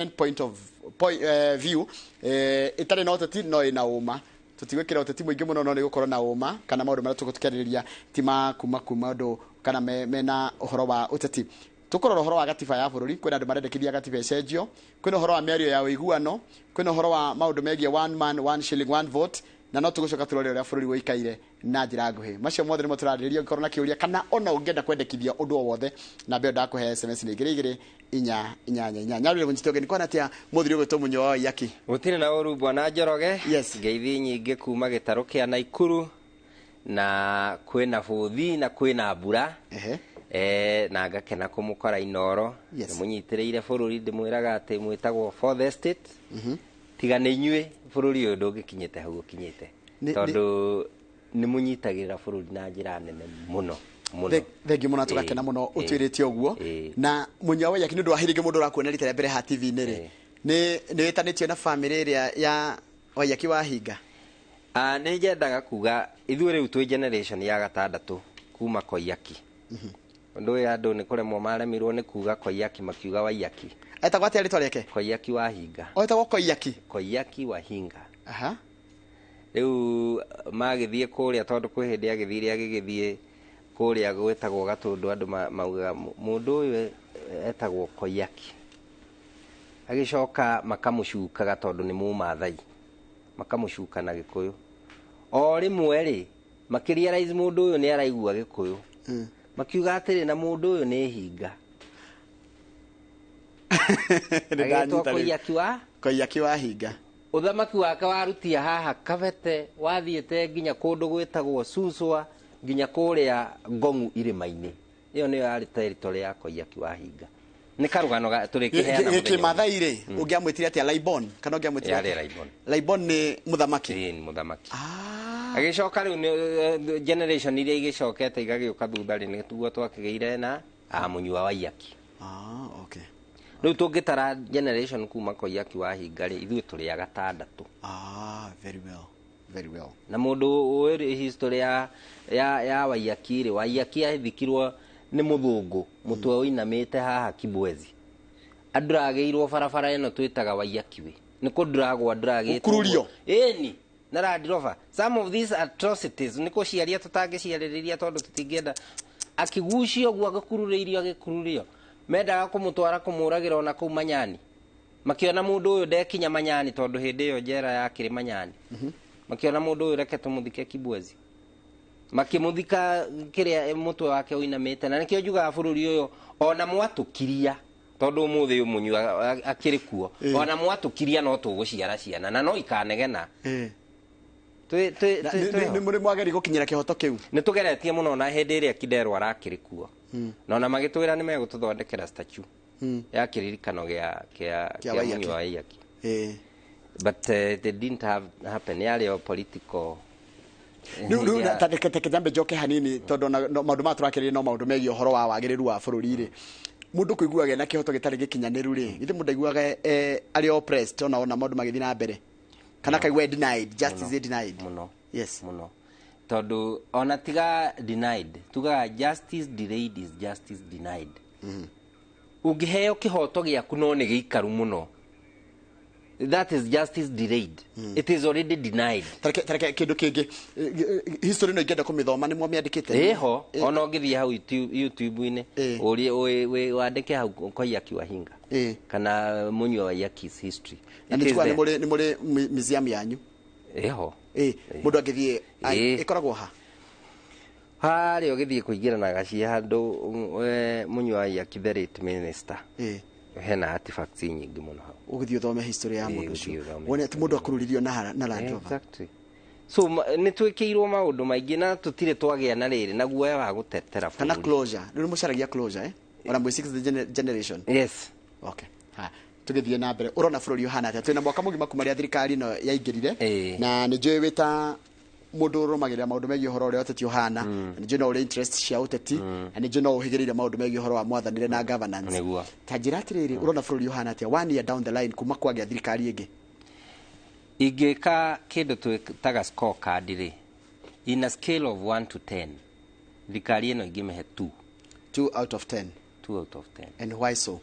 Point of point, view ĩtarĩ na ũteti no ĩna ũma. Tũtigwĩkĩra ũteti mũingĩ mũno, no nĩ gũkorwo na ũma kana maũndũ marĩa tũgũtukĩrĩria ti ma kuma ũndũ kana mena ũhoro wa ũteti. Tũkũrora ũhoro wa gatiba ya bũrũri. Kwĩna andũ marendekithia gatiba ĩcenjio, kwĩna ũhoro wa mĩario ya ũiguano, kwĩna ũhoro wa maũndũ megiĩ one man, one shilling, one vote, na no tũgũcoka tũrore ũrĩa bũrũri ũikaire na njĩra nguhĩ. Macio mothe nĩmo tũrarĩrĩria. Ũngĩkorwo na kĩũria kana ona ũngĩenda kwendekithia ũndũ o wothe, namba ĩyo ndakũhe SMS nĩ 22488. Rĩrĩ mũnyite ũgeni kwana atĩa mũthiri ũgwĩtwo Mũnyua wa Waiyaki? Gũtirĩ na ũru, bwana Njoroge. Yes. Ngeithi nyingĩ kuma gĩtarũ kĩa Naikuru, na kwĩna bũthi na kwĩna mbura. Na ngakena kũmũkora Inoro. Nĩmũnyitĩrĩire bũrũri. Ndĩmwĩraga atĩ mwĩtagwo fourth estate. Tiga nĩ inyuĩ, bũrũri ũyũ ndũngĩkinyĩte hau ũkinyĩte, tondũ nĩ mũnyitagĩrĩra bũrũri na njĩra nene mũno mũno. Thengiũ mũno, tũgakena mũno ũtwĩrĩte ũguo. Na Mũnyua wa Waiyaki, nĩ ũndũ wa hĩrĩngĩ mũndũ ũrakuona rita rĩa mbere ha TV-inĩ rĩ, nĩ wĩtanĩtio na bamĩrĩ ĩrĩa ya Waiyaki wa Hinga? Ah, nĩ nyendaga kuga ithuĩ rĩu twĩ generation ya gatandatũ kuma Koiyaki. Ũndũ ũyũ andũ nĩ kũremwo maremirwo nĩ kuga Koiyaki, makiuga Waiyaki. Etagwo atĩa rĩtwa rĩake? Koiyaki wa Hinga. O etagwo Koiyaki? Koiyaki wa Hinga. Rĩu magĩthiĩ kũrĩa, tondũ kwĩ hĩndĩ agĩthire agĩgĩthiĩ kũrĩa gwĩtagwo Gatũndũ, andũ maugaga mũndũ ũyũ etagwo Koiyaki. Agĩcoka makamũcukaga tondũ nĩ Mũmathai, makamũcuka na Gĩkũyũ. O rĩmwe rĩ, makĩrealize mũndũ ũyũ nĩ araigua Gĩkũyũ, makiuga atĩrĩ, na mũndũ ũyũ nĩ hinga. Nĩ Agĩtwo ndanyita rĩu. Koiyaki wa Koiyaki wa Hinga. Ũthamaki wake warutia haha Kabete, wathiĩte nginya kũndũ gwĩtagwo Suswa, nginya kũrĩa Ngong'u irĩma-inĩ. Ĩyo nĩyo yarĩ territory ya Koiyaki wa Hinga. Nĩ karũgano tũrĩkĩheana mũthenya ũmwe. Kĩmathai rĩ, ũngĩamwĩtire atĩa? Laibon kana ũngĩamwĩtire Yarĩ atĩa? Laibon. Laibon nĩ mũthamaki? Ĩĩ, nĩ mũthamaki. Ah. Agĩcoka rĩu generation iria igĩcokete igagĩũka thutha rĩ, nĩguo twakĩgĩire na Mũnyua wa Waiyaki. Ah, okay. Rĩu tũngĩtara generation kuma Koiyaki wa Hinga rĩ, ithuĩ tũrĩ a gatandatũ. Ah, very well, very well. Na mũndũ ũĩ history ya Waiyaki rĩ, Waiyaki athikirwo nĩ mũthũngũ mũtwe ũinamĩte haha Kibwezi, anduragĩirwo barabara ĩno twĩtaga Waiyaki Way. Nĩ kũnduragwo anduragĩtwo. Gũkururio? Ĩni, na Land Rover. Some of these atrocities nĩ kũciaria tũtangĩciarĩrĩria tondũ tũtingĩenda. Akĩgucio ũguo, agĩkururĩirio, agĩkururio, mendaga kũmũtwara kũmũragĩra ona kũu Manyani. Makĩona mũndũ ũyũ ndekinya Manyani, tondũ hĩndĩ ĩyo njera yakĩrĩ Manyani. Makĩona mũndũ ũyũ, reke tũmũthike Kibwezi. Makĩmũthika kĩrĩa mũtwe wake ũinamĩte. Na nĩkĩo njugaga bũrũri ũyũ, ona mwatũkiria, tondũ ũmũthĩ ũyũ Mũnyua akĩrĩ kuo, ona mwatũkiria no tũgũciara ciana na no ikanegena. Nĩ Twĩho. mũrĩ mwageri gũkinyĩra kĩhoto kĩu? Nĩ tũgeretie mũno, na hĩndĩ ĩrĩa Kiderwo arakĩrĩ kuo na ona magĩtwĩra nĩ megũtũthondekera statue ya kĩririkano kĩa Kĩa kĩa Waiyaki. Mũnyua wa Waiyaki, but it didn't have happen. Yarĩ o political. Rĩu ta reke nyambe njoke hanini, tondũ ona maũndũ maya tũrakĩrĩria no maũndũ megiĩ ũhoro wa wagĩrĩru wa bũrũri rĩ, mũndũ kũiguaga ena kĩhoto gĩtarĩ gĩkinyanĩru rĩ, githĩ mũndũ aiguaga arĩ oppressed ona maũndũ magĩthiĩ na mbere, kana akaigua denied justice, denied? Mũno. Mũno, tondũ ona tiga denied, tugaga justice delayed is justice denied. Ũngĩheo kĩhoto gĩaku no nĩ gĩikaru mũno, that is justice delayed, it is already denied. Tareke kĩndũ kĩngĩ, history no ingĩenda kũmĩthoma, nĩ mwamĩandĩkĩte? Ĩho, ona ũngĩthiĩ hau YouTube-inĩ, ũrie wandĩke hau Koiyaki wa Hinga kana Mũnyua wa Waiyaki's history. Na It nĩ is njiguaga there. nĩ mũrĩ museum yanyu? Ĩho. Mũndũ angĩthiĩ ĩkoragwo ha? Harĩa ũgĩthiĩ kũingĩra na gaciĩ handũ Mũnyua wa Waiyaki the late minister, hena artifacts nyingĩ mũno hau. Ũgĩthiĩ ũthome history ya mũndũ ũcio. Ũthiĩ ũthome Wone atĩ history. Mũndũ akururirio na Land Rover. Exactly. So nĩ twĩkĩirwo maũndũ maingĩ na tũtirĩ twagĩa na rĩrĩ na guoya wa gũtetera Kana bũrũri. closure, rĩu nĩ mũcaragia closure, ona mwĩ sixth generation? Yes. Okay, ha tũgĩthiĩ na mbere, ũrona bũrũri ũhana atĩa? Twĩna mwaka mũgima kuma rĩa thirikari ĩno yaingĩrire. Na nĩ njũĩ wĩ ta mũndũ ũrũmagĩrĩra maũndũ megiĩ ũhoro ũrĩa ũteti ũhana, na nĩ njũĩ no ũrĩ interest cia ũteti, na nĩ njũĩ no ũhĩgĩrĩire maũndũ megiĩ ũhoro wa mwathanĩre na governance. Nĩguo. Ta njĩra atĩrĩrĩ, ũrona bũrũri ũhana atĩa one year down the line kuma kwagĩa thirikari ĩngĩ? Ingĩka kĩndũ twĩtaga scorecard rĩ, in a scale of 1 to 10, thirikari ĩno ingĩmĩhe 2. 2 out of 10? 2 out of 10. And why so?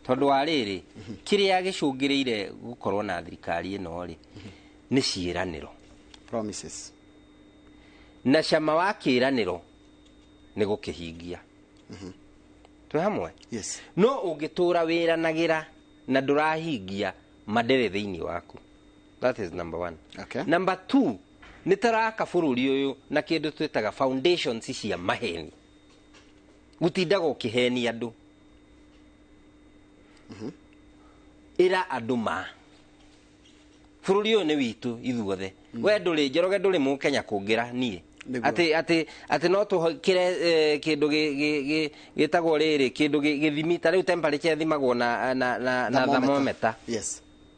Tondũ wa rĩrĩ, kĩrĩa gĩcũngĩrĩire gũkorwo na thirikari ĩno rĩ, nĩ ciĩranĩro. Promises. Na cama wa kĩĩranĩro nĩ gũkĩhingia. Twĩ hamwe? Yes. No ũngĩtũra wĩranagĩra na ndũrahingia, mandĩrĩ thĩinĩ waku. That is number one. Number two, nĩ taraka bũrũri ũyũ na kĩndũ twĩtaga foundations cia maheni, gũtindaga ũkĩhenia andũ. Ĩra andũ ma bũrũri ũyũ nĩ witũ ithuothe. We ndũrĩ Njoroge, ndũrĩ mũkenya kũngĩra niĩ. Atĩ no tũkĩre kĩndũ gĩtagwo rĩrĩ, kĩndũ gĩthimi ta rĩu temperature ĩthimagwo na thermometer.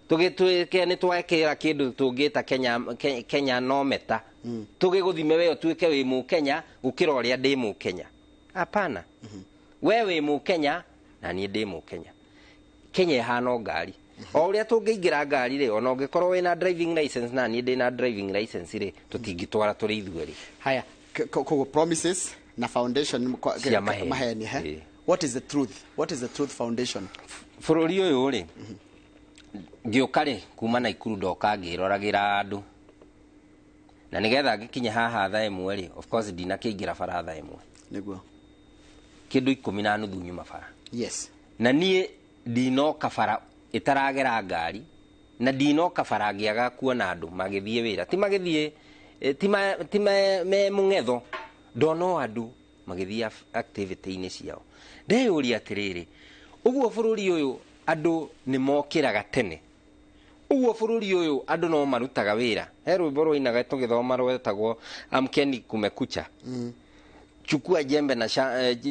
Tũgĩtuĩke nĩ twekĩra kĩndũ tũngĩta Kenya, Kenya nometer, tũgĩgũthime we ũtuĩke wĩ mũkenya gũkĩra ũrĩa ndĩ mũkenya. Hapana. We wĩ mũkenya na niĩ ndĩ mũkenya. Kenya ĩhana o ngari. O ũrĩa tũngĩingĩra ngari rĩ, ona ũngĩkorwo wĩna driving license na niĩ ndĩna driving license rĩ, tũtingĩtwara tũrĩ ithuerĩ. Haya, koguo promises na foundation cia maheni. Maheni, he? Ĩĩ. What is the truth? What is the truth foundation? Bũrũri ũyũ rĩ, ngĩũka rĩ kuma Naikuru, ndoka ngĩroragĩra andũ, na nĩgetha ngĩkinye haha thaa 1 rĩ, of course ndinakĩingĩra bara thaa 1. Kĩndũ 10:30 nyuma bara. Na niĩ ndinoka bara ĩtaragera ngari, na ndinoka bara ngĩaga kuona andũ magĩthiĩ wĩra, ti magĩthiĩ, ti me mũng'etho, ndona o andũ magĩthiĩ activity-inĩ ciao. Ndeyũria atĩrĩrĩ, ũguo bũrũri ũyũ andũ nĩ mokĩraga tene, ũguo bũrũri ũyũ andũ no marutaga wĩra. He rwĩmbo rwainaga tũgĩthoma rwetagwo Amkeni Kumekucha. Chukua jembe na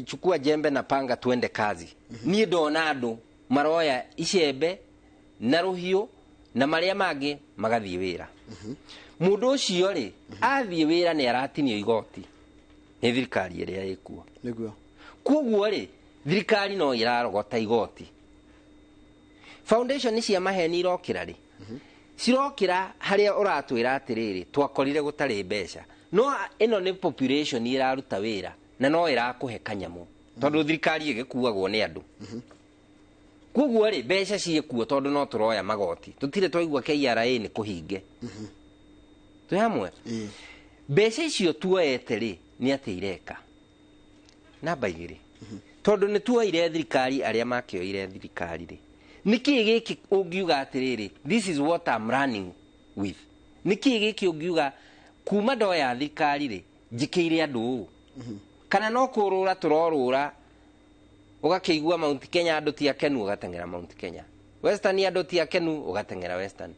chukua jembe na panga tuende kazi. Niĩ ndona andũ maroya icembe na rũhiũ na marĩa mangĩ magathiĩ wĩra. Mũndũ ũcio rĩ, athiĩ wĩra nĩ aratinio igoti nĩ thirikari ĩrĩa ĩkuo. Koguo rĩ, thirikari no ĩrarogota igoti. Foundation cia maheni irokĩra rĩ, cirokĩra harĩa ũratwĩra atĩrĩrĩ, twakorire gũtarĩ mbeca. No ĩno nĩ population ĩraruta wĩra na no ĩrakũhe kanyamũ, tondũ thirikari ĩgĩkuagwo nĩ andũ. Koguo rĩ, mbeca ciĩkuo tondũ no tũroya magoti. Tũtirĩ twaigua KRA nĩ kũhinge. Twĩ hamwe? Mbeca icio tuoete rĩ, nĩ atĩ ireka? Namba igĩrĩ, tondũ nĩ tuoire thirikari, arĩa makĩoire thirikari rĩ, nĩkĩ gĩkĩ ũngiuga atĩrĩrĩ, this is what I'm running with? Nĩkĩ gĩkĩ ũngiuga kuma ndoya thirikari rĩ, njĩkĩire andũ ũũ? Kana no kũrũra tũrorũra, ũgakĩigua Mount Kenya andũ ti akenu, ũgateng'era Mount Kenya. Western andũ ti akenu, ũgateng'era Western.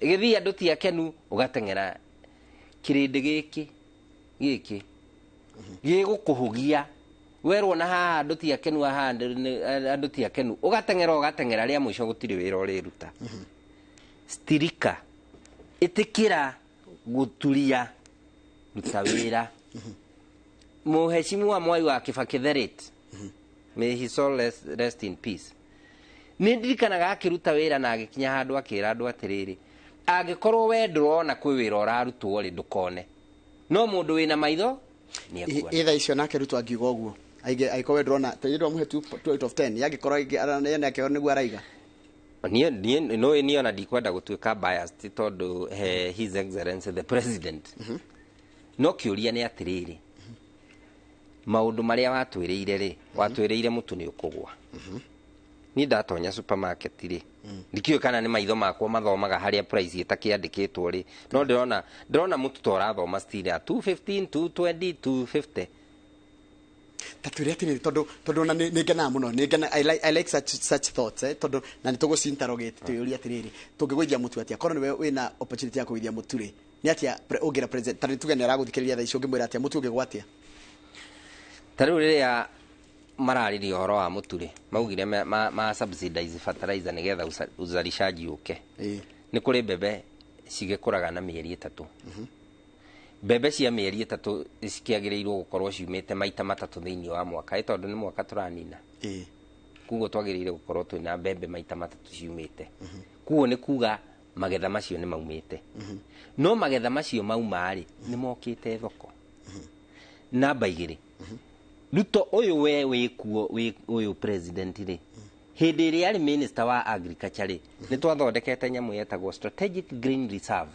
Gĩthii andũ ti akenu, ũgateng'era. Kĩrĩndĩ gĩkĩ gĩkĩ gĩgũkũhũgia, werwo na haha andũ ti akenu, haha andũ ti akenu, ũgateng'era, ũgateng'era, rĩa mũico gũtirĩ wĩra ũrĩruta. Stirika, ĩtĩkĩra gũturia, ruta wĩra. Mũheshimiwa Mwai wa Kibaki the late, may his soul rest in peace, nĩ ndirikanaga akĩruta wĩra na agĩkinya handũ akĩra andũ atĩrĩrĩ, angĩkorwo we ndũrona kwĩ wĩra ũrarutwo rĩ, ndũkone, no mũndũ wĩna maitho nĩ ekuona. Ĩ thaa icio nake Ruto angiuga ũguo, angĩkorwo we ndũrona, ta ndĩramũhe 2 out of 10, yangĩkorwo ye nake nĩguo araiga. Niĩ no niĩ ona ndikwenda gũtuĩka biased tondũ he His Excellency the President, no kĩũria nĩ atĩrĩrĩ, maũndũ marĩa watwĩrĩire rĩ, watwĩrĩire mũtu nĩ ũkũgwa. Niĩ ndatonya supermarket rĩ, ndikĩũĩ kana nĩ maitho makwa mathomaga harĩa price ĩtakĩandĩkĩtwo rĩ, no ndĩrona mũtu ta ũrathoma still at 215, 220, 250. Ta twĩre atĩrĩrĩ, tondũ ona nĩ ngenaga mũno, nĩ ngena, I like such thoughts, tondũ na nĩ tũgũci interrogate, twĩyũrie atĩrĩrĩ, tũngĩgũithia mũtu atĩa? Korwo nĩwe wĩna opportunity ya kũgũithia mũtu rĩ, nĩ atĩa ũngĩra president? Ta nĩ tuge nĩ aragũthikĩrĩria thaa ici, ũngĩmwĩra atĩa mũtu ũngĩgwa atĩa? Ta rĩu rĩrĩa mararirie ũhoro wa mũtu rĩ, maugire ma subsidize fertilizer nĩgetha uzalishaji ũke. Nĩ kũrĩ mbembe cigĩkũraga na mĩeri 3. Mbembe cia mĩeri 3 cikĩagĩrĩirwo gũkorwo ciumĩte maita 3 thĩinĩ wa mwaka, ĩ tondũ nĩ mwaka tũranina. Koguo twagĩrĩire gũkorwo twĩna mbembe maita 3 ciumĩte. Koguo nĩ kuga magetha macio nĩ maumĩte. No magetha macio mauma rĩ, nĩ mokĩte thoko. Namba igĩrĩ, Ruto ũyũ we wĩkuo, wĩ ũyũ president rĩ, Hĩndĩ ĩrĩa arĩ minister wa agriculture rĩ, nĩ twathondekete nyamũ yetagwo strategic grain reserve.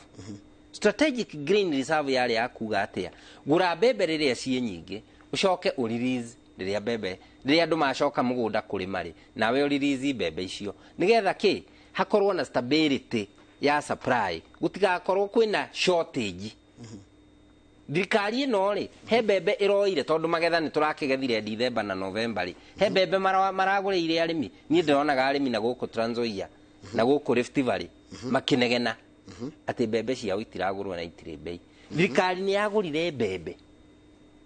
Strategic grain reserve yarĩ ya kuga atĩa? Gũra mbembe rĩrĩa ciĩ nyingĩ, ũcoke ũrelease rĩrĩa mbembe, rĩrĩa andũ macoka mũgũnda kũrĩma rĩ, nawe ũrelease mbembe icio nĩgetha kĩ hakorwo na stability ya supply, gũtigakorwo kwĩna shortage. Thirikari ĩno rĩ, he mbembe ĩroire tondũ magetha nĩ tũrakĩgethire Dithemba na Novemba rĩ, he mbembe maragũrĩire arĩmi. Niĩ ndĩronaga arĩmi na gũkũ Trans Nzoia na gũkũ Rift Valley makĩnegena atĩ mbembe ciao itiragũrwo na itirĩ mbei. Thirikari nĩ yagũrire mbembe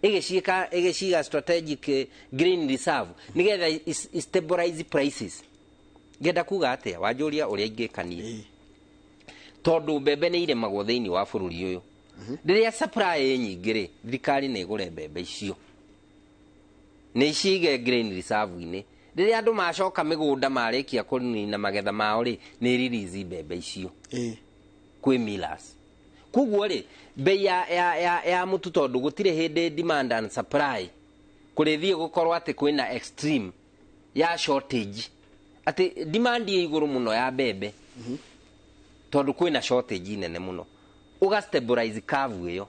ĩgĩciĩka, ĩgĩciga strategic grain reserve nĩgetha stabilize prices. Ngenda kuga atĩa? Wanjũria ũrĩa ingĩka niĩ, tondũ mbembe nĩ irĩmagwo thĩinĩ wa bũrũri ũyũ, rĩrĩa supply ĩ nyingĩ rĩ, thirikari nĩ ĩgũre mbembe icio, nĩ icige grain reserve-inĩ. Rĩrĩa andũ macoka mĩgũnda marĩkia kũnina magetha mao rĩ, nĩ release mbembe icio kwĩ millers. Koguo rĩ, bei ya mũtu, tondũ gũtirĩ hĩndĩ demand and supply kũrĩthiĩ gũkorwo atĩ kwĩna extreme ya shortage, atĩ demand ĩ igũrũ mũno ya mbembe tondũ kwĩna shortage nene mũno, ũga stabilize curve ĩyo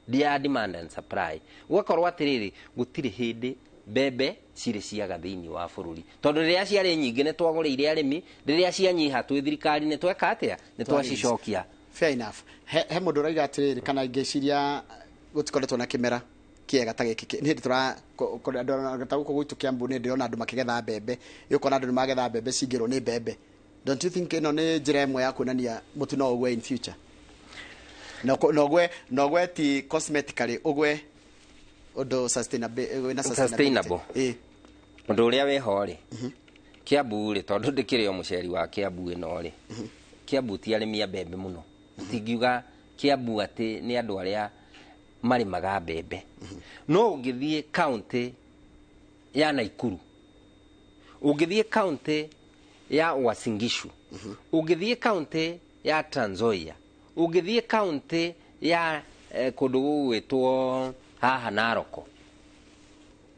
ya demand and supply, gũgakorwo atĩrĩrĩ, gũtirĩ hĩndĩ mbembe cirĩ ciaga thĩinĩ wa bũrũri, tondũ rĩrĩa ciarĩ nyingĩ nĩ twagũrĩire arĩmi, rĩrĩa cianyiha twĩ thirikari nĩ tweka atĩa? Nĩ twacicokia. Fair enough. He mũndũ ũrauga atĩrĩrĩ, kana ngĩciria gũtikoretwo na kĩmera kĩega ta gĩkĩ, nĩ hĩndĩ tũra ta gũkũ gwitũ Kiambu nĩ ndĩrona andũ makĩgetha mbembe, ũkona andũ nĩ magetha mbembe cingĩrwo nĩ mbembe. Don't you think ĩno nĩ njĩra ĩmwe ya kuonania mũtu no ũgwe in future? No ũgwe ti cosmetically, ũgwe ũndũ sustainable, wĩna sustainable. Ũndũ ũrĩa wĩho rĩ, Kiambu rĩ, tondũ ndĩkĩrĩ o mũceri wa Kiambu ĩno rĩ, Kiambu ti arĩmi a mbembe mũno. Tingiuga Kiambu atĩ nĩ andũ arĩa marĩmaga mbembe, no ũngĩthiĩ kaunti ya Naikuru, ũngĩthiĩ kaunti ya Uasin Gishu, ũngĩthiĩ kaunti ya Trans Nzoia, ũngĩthiĩ kaunti ya kũndũ gũgwĩtwo haha Narok,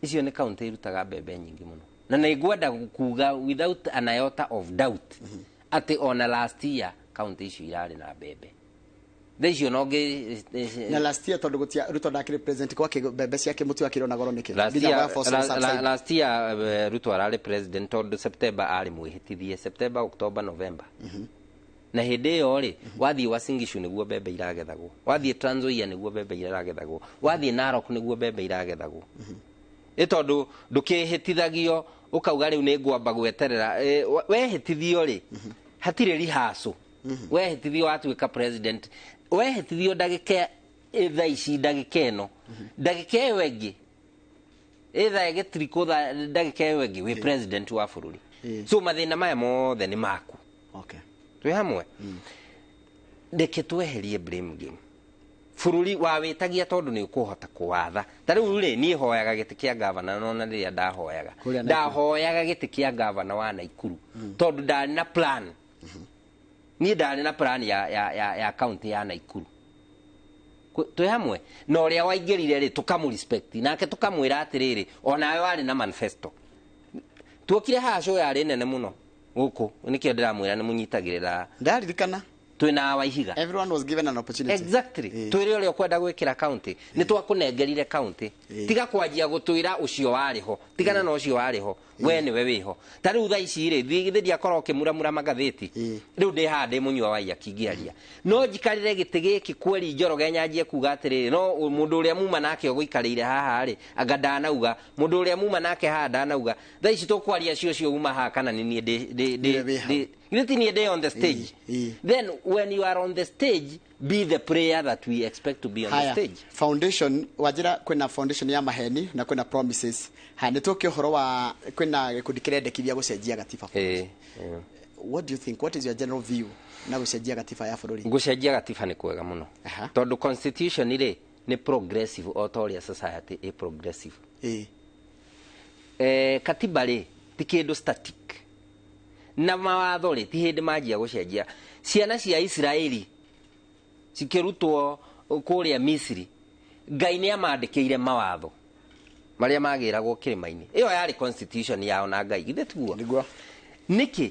icio nĩ kaunti irutaga mbembe nyingĩ mũno. Na nĩ ngwenda kuga without an iota of doubt atĩ ona last year kaunti icio irarĩ na mbembe. Thaa icio no ngĩ Na last year, tondũ gũtia Ruto ndakĩrĩ president, gwake mbembe ciake mũtu akĩrĩ na goro nĩkĩ? Last Nginya year, gwa force subside. Last year Ruto ararĩ president tondũ September arĩ mwĩhĩtithie, September, October, November. Na hĩndĩ ĩyo rĩ, wathiĩ Uasin Gishu nĩguo mbembe iragethagwo, wathiĩ Trans Nzoia nĩguo mbembe iragethagwo, wathiĩ Narok nĩguo mbembe iragethagwo. Ĩ tondũ ndũkĩhĩtithagio ũkauga rĩu nĩ ngwamba gweterera. Wehĩtithio rĩ, hatirĩ rehearsal. Wehĩtithio watuĩka president, wehĩtithio ndagĩka thaa ici, ndagĩka ĩno, ndagĩka ĩyo ĩngĩ, ĩ thaa ĩgĩtirikũ, ndagĩka ĩyo ĩngĩ wĩ president wa bũrũri. So mathĩna maya mothe nĩ maku. Twĩ hamwe. Reke tweherie blame game. Bũrũri wawĩtagia tondũ nĩ ũkũhota kũwatha. Ta rĩu rĩ, niĩ hoyaga gĩtĩ kĩa gavana, nona rĩrĩa ndahoyaga, Kũrĩa Naikuru. Ndahoyaga gĩtĩ kĩa gavana wa Naikuru tondũ ndarĩ na plan. Niĩ ndarĩ na plan ya kaunti ya Naikuru. Twĩ hamwe. Na ũrĩa waingĩrire rĩ, tũkamũ respect nake, tũkamwĩra atĩrĩrĩ, onawe warĩ na manifesto. Tuokire haha, show yarĩ nene mũno gũkũ, nĩkĩo ndĩramwĩra nĩ mũnyitagĩrĩra. Ndaririkana. Twĩna Waihiga. Everyone was given an opportunity. Exactly. Twĩre ũrĩa ũkwenda gwĩkĩra kaunti, nĩ twakũnengerire kaunti. Tiga kwanjia gũtwĩra ũcio warĩ ho, tigana na ũcio warĩ ho, we nĩwe wĩho. Ta rĩu thaa ici rĩ, githĩ ndiakorwo ũkĩmuramura magathĩti? Rĩu ndĩ haha ndĩ mũnyua wa iyaki ngĩaria, no njikarĩre gĩtĩ gĩkĩ kweri Njoroge nyanjie kuga atĩrĩrĩ, no mũndũ ũrĩa muma nake ũgũikarĩire haha rĩ, anga ndanauga mũndũ ũrĩa muma nake haha ndanauga. Thaa ici tũkwaria cio cio uma haha, kana nĩ niĩ ndĩ Nĩwe wĩ hau. Githĩ ti niĩ ndĩ on the stage? Then when you are on the stage, be the player that we expect to be on the Haya, stage. Foundation wanjira, kwĩna foundation ya maheni na kwĩna promises. Haya, nĩ tũke ũhoro wa kwĩna gĩkundi kĩrendekithia gũcenjia gatiba. What do you think? What is your general view na gũcenjia gatiba ya bũrũri? Gũcenjia gatiba nĩ kwega mũno, tondũ constitution rĩ, nĩ progressive o ta ũrĩa society ĩ progressive. Katiba rĩ, ti kĩndũ static, na mawatho rĩ, ti hĩndĩ manjia gũcenjia. Ciana cia Isiraeli cikĩrutwo kũrĩa Misiri, Ngai nĩ amandĩkĩire mawatho marĩa magĩragwo kĩrĩma-inĩ. Ĩyo yarĩ constitution yao na Ngai, githĩ tiguo? Nĩguo. Nĩkĩ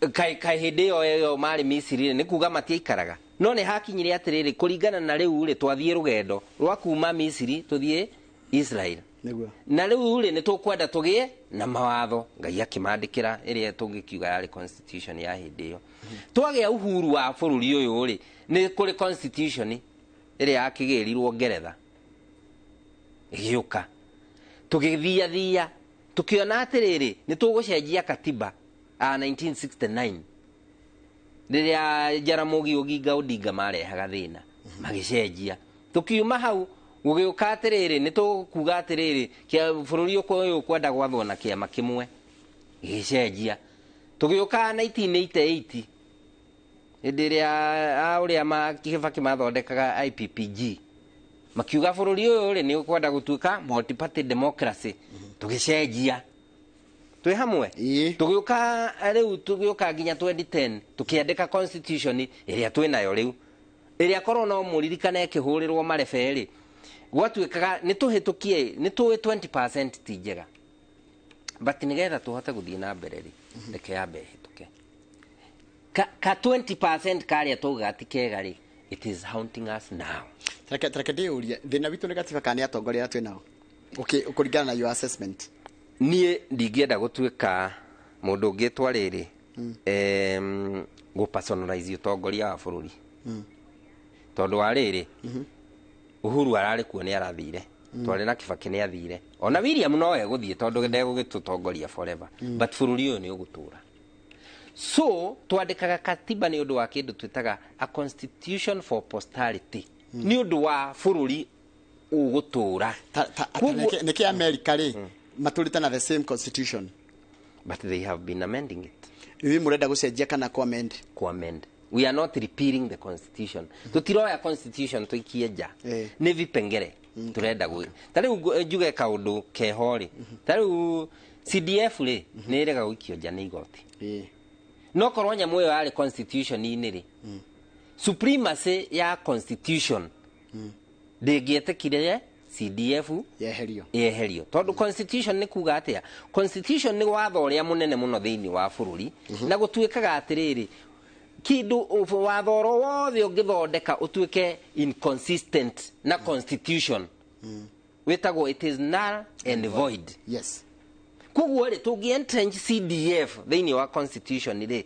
kaĩ hĩndĩ ĩyo marĩ Misiri nĩ kuga matiaikaraga? No nĩ hakinyire atĩrĩrĩ, kũringana na rĩu rĩ, twathiĩ rũgendo rwa kuma Misiri tũthiĩ Israel. Nĩguo. Na rĩu rĩ, nĩ tũkwenda tũgĩe na mawatho. Ngai akĩmandĩkĩra ĩrĩa tũngĩkiuga yarĩ constitution ya hĩndĩ ĩyo. Twagĩa uhuru wa bũrũri ũyũ rĩ, nĩ kũrĩ constitution ĩrĩa yakĩgĩrirwo Ngeretha ĩgĩũka. Tũgĩthiathia tũkĩona atĩrĩrĩ, nĩ tũgũcenjia katiba 1969 rĩrĩa Jaramogi Oginga Odinga marehaga thĩna, magĩcenjia. Tũkiuma hau gũgĩũka atĩrĩrĩ, nĩ tũkuga atĩrĩrĩ, bũrũri ũyũ ũkwenda gwathwo na kĩama kĩmwe, gĩgĩcenjia. Tũgĩũka 1988 hĩndĩ ĩrĩa ũrĩa Kibaki mathondekaga IPPG, makiuga bũrũri ũyũ rĩ, nĩ ũkwenda gũtuĩka multi-party democracy, tũgĩcenjia. Twĩ hamwe. Tũgĩũka rĩu, tũgĩũka nginya 2010 tũkĩandĩka constitution ĩrĩa twĩ nayo rĩu, ĩrĩa korwo no mũririkane ĩkĩhũrĩrwo marebe rĩ, gwatuĩkaga nĩ tũhĩtũkie, nĩ tũĩ 20% ti njega, but nĩgetha tũhote gũthiĩ na mbere rĩ, reke yambe ĩhĩtũke ka 20% karĩa taugaga ti kega rĩ, it is haunting us now. Tareke ndĩyũrie, thĩna witũ nĩ gatiba kana nĩ atongoria arĩa twĩ nao? Okay, kũringana na your assessment. Niĩ ndingĩenda gũtuĩka mũndũ ũngĩtwa rĩrĩ, gũ personalize ũtongoria wa bũrũri, tondũ wa rĩrĩ, Uhuru ararĩ kuo nĩ arathire, twarĩ na Kibaki nĩ athire, ona William no egũthiĩ tondũ ndegũgĩtũtongoria forever, but bũrũri ũyũ nĩ ũgũtũra. So twandĩkaga katiba nĩ ũndũ wa kĩndũ twĩtaga a constitution for posterity, nĩ ũndũ wa bũrũri ũgũtũra. Nĩkĩ America rĩ matũrĩte na the same constitution? But they have been amending it. Inyuĩ mũrenda gũcenjia kana ku amend? Ku amend. We are not repealing the constitution. Tũtiroya constitution tũikie nja. Nĩ vipengere turenda gwĩ. Ta rĩu njuge kaũndũ keho rĩ, ta rĩu CDF rĩ, nĩ ĩrega gũikio nja nĩ igoti. No korwo nyamũ ĩyo yarĩ constitution-inĩ rĩ, supremacy ya constitution ndĩngĩetĩkire CDF yeherio. Yeherio. Tondũ constitution nĩ kuga atĩa? Constitution nĩ watho ũrĩa mũnene mũno thĩinĩ wa bũrũri, na gũtuĩkaga atĩrĩrĩ, kĩndũ watho oro wothe ũngĩthondeka ũtuĩke inconsistent na constitution, wĩtagwo it is null and void. Yes. Koguo rĩ, tũngĩ entrench CDF thĩinĩ wa constitution rĩ,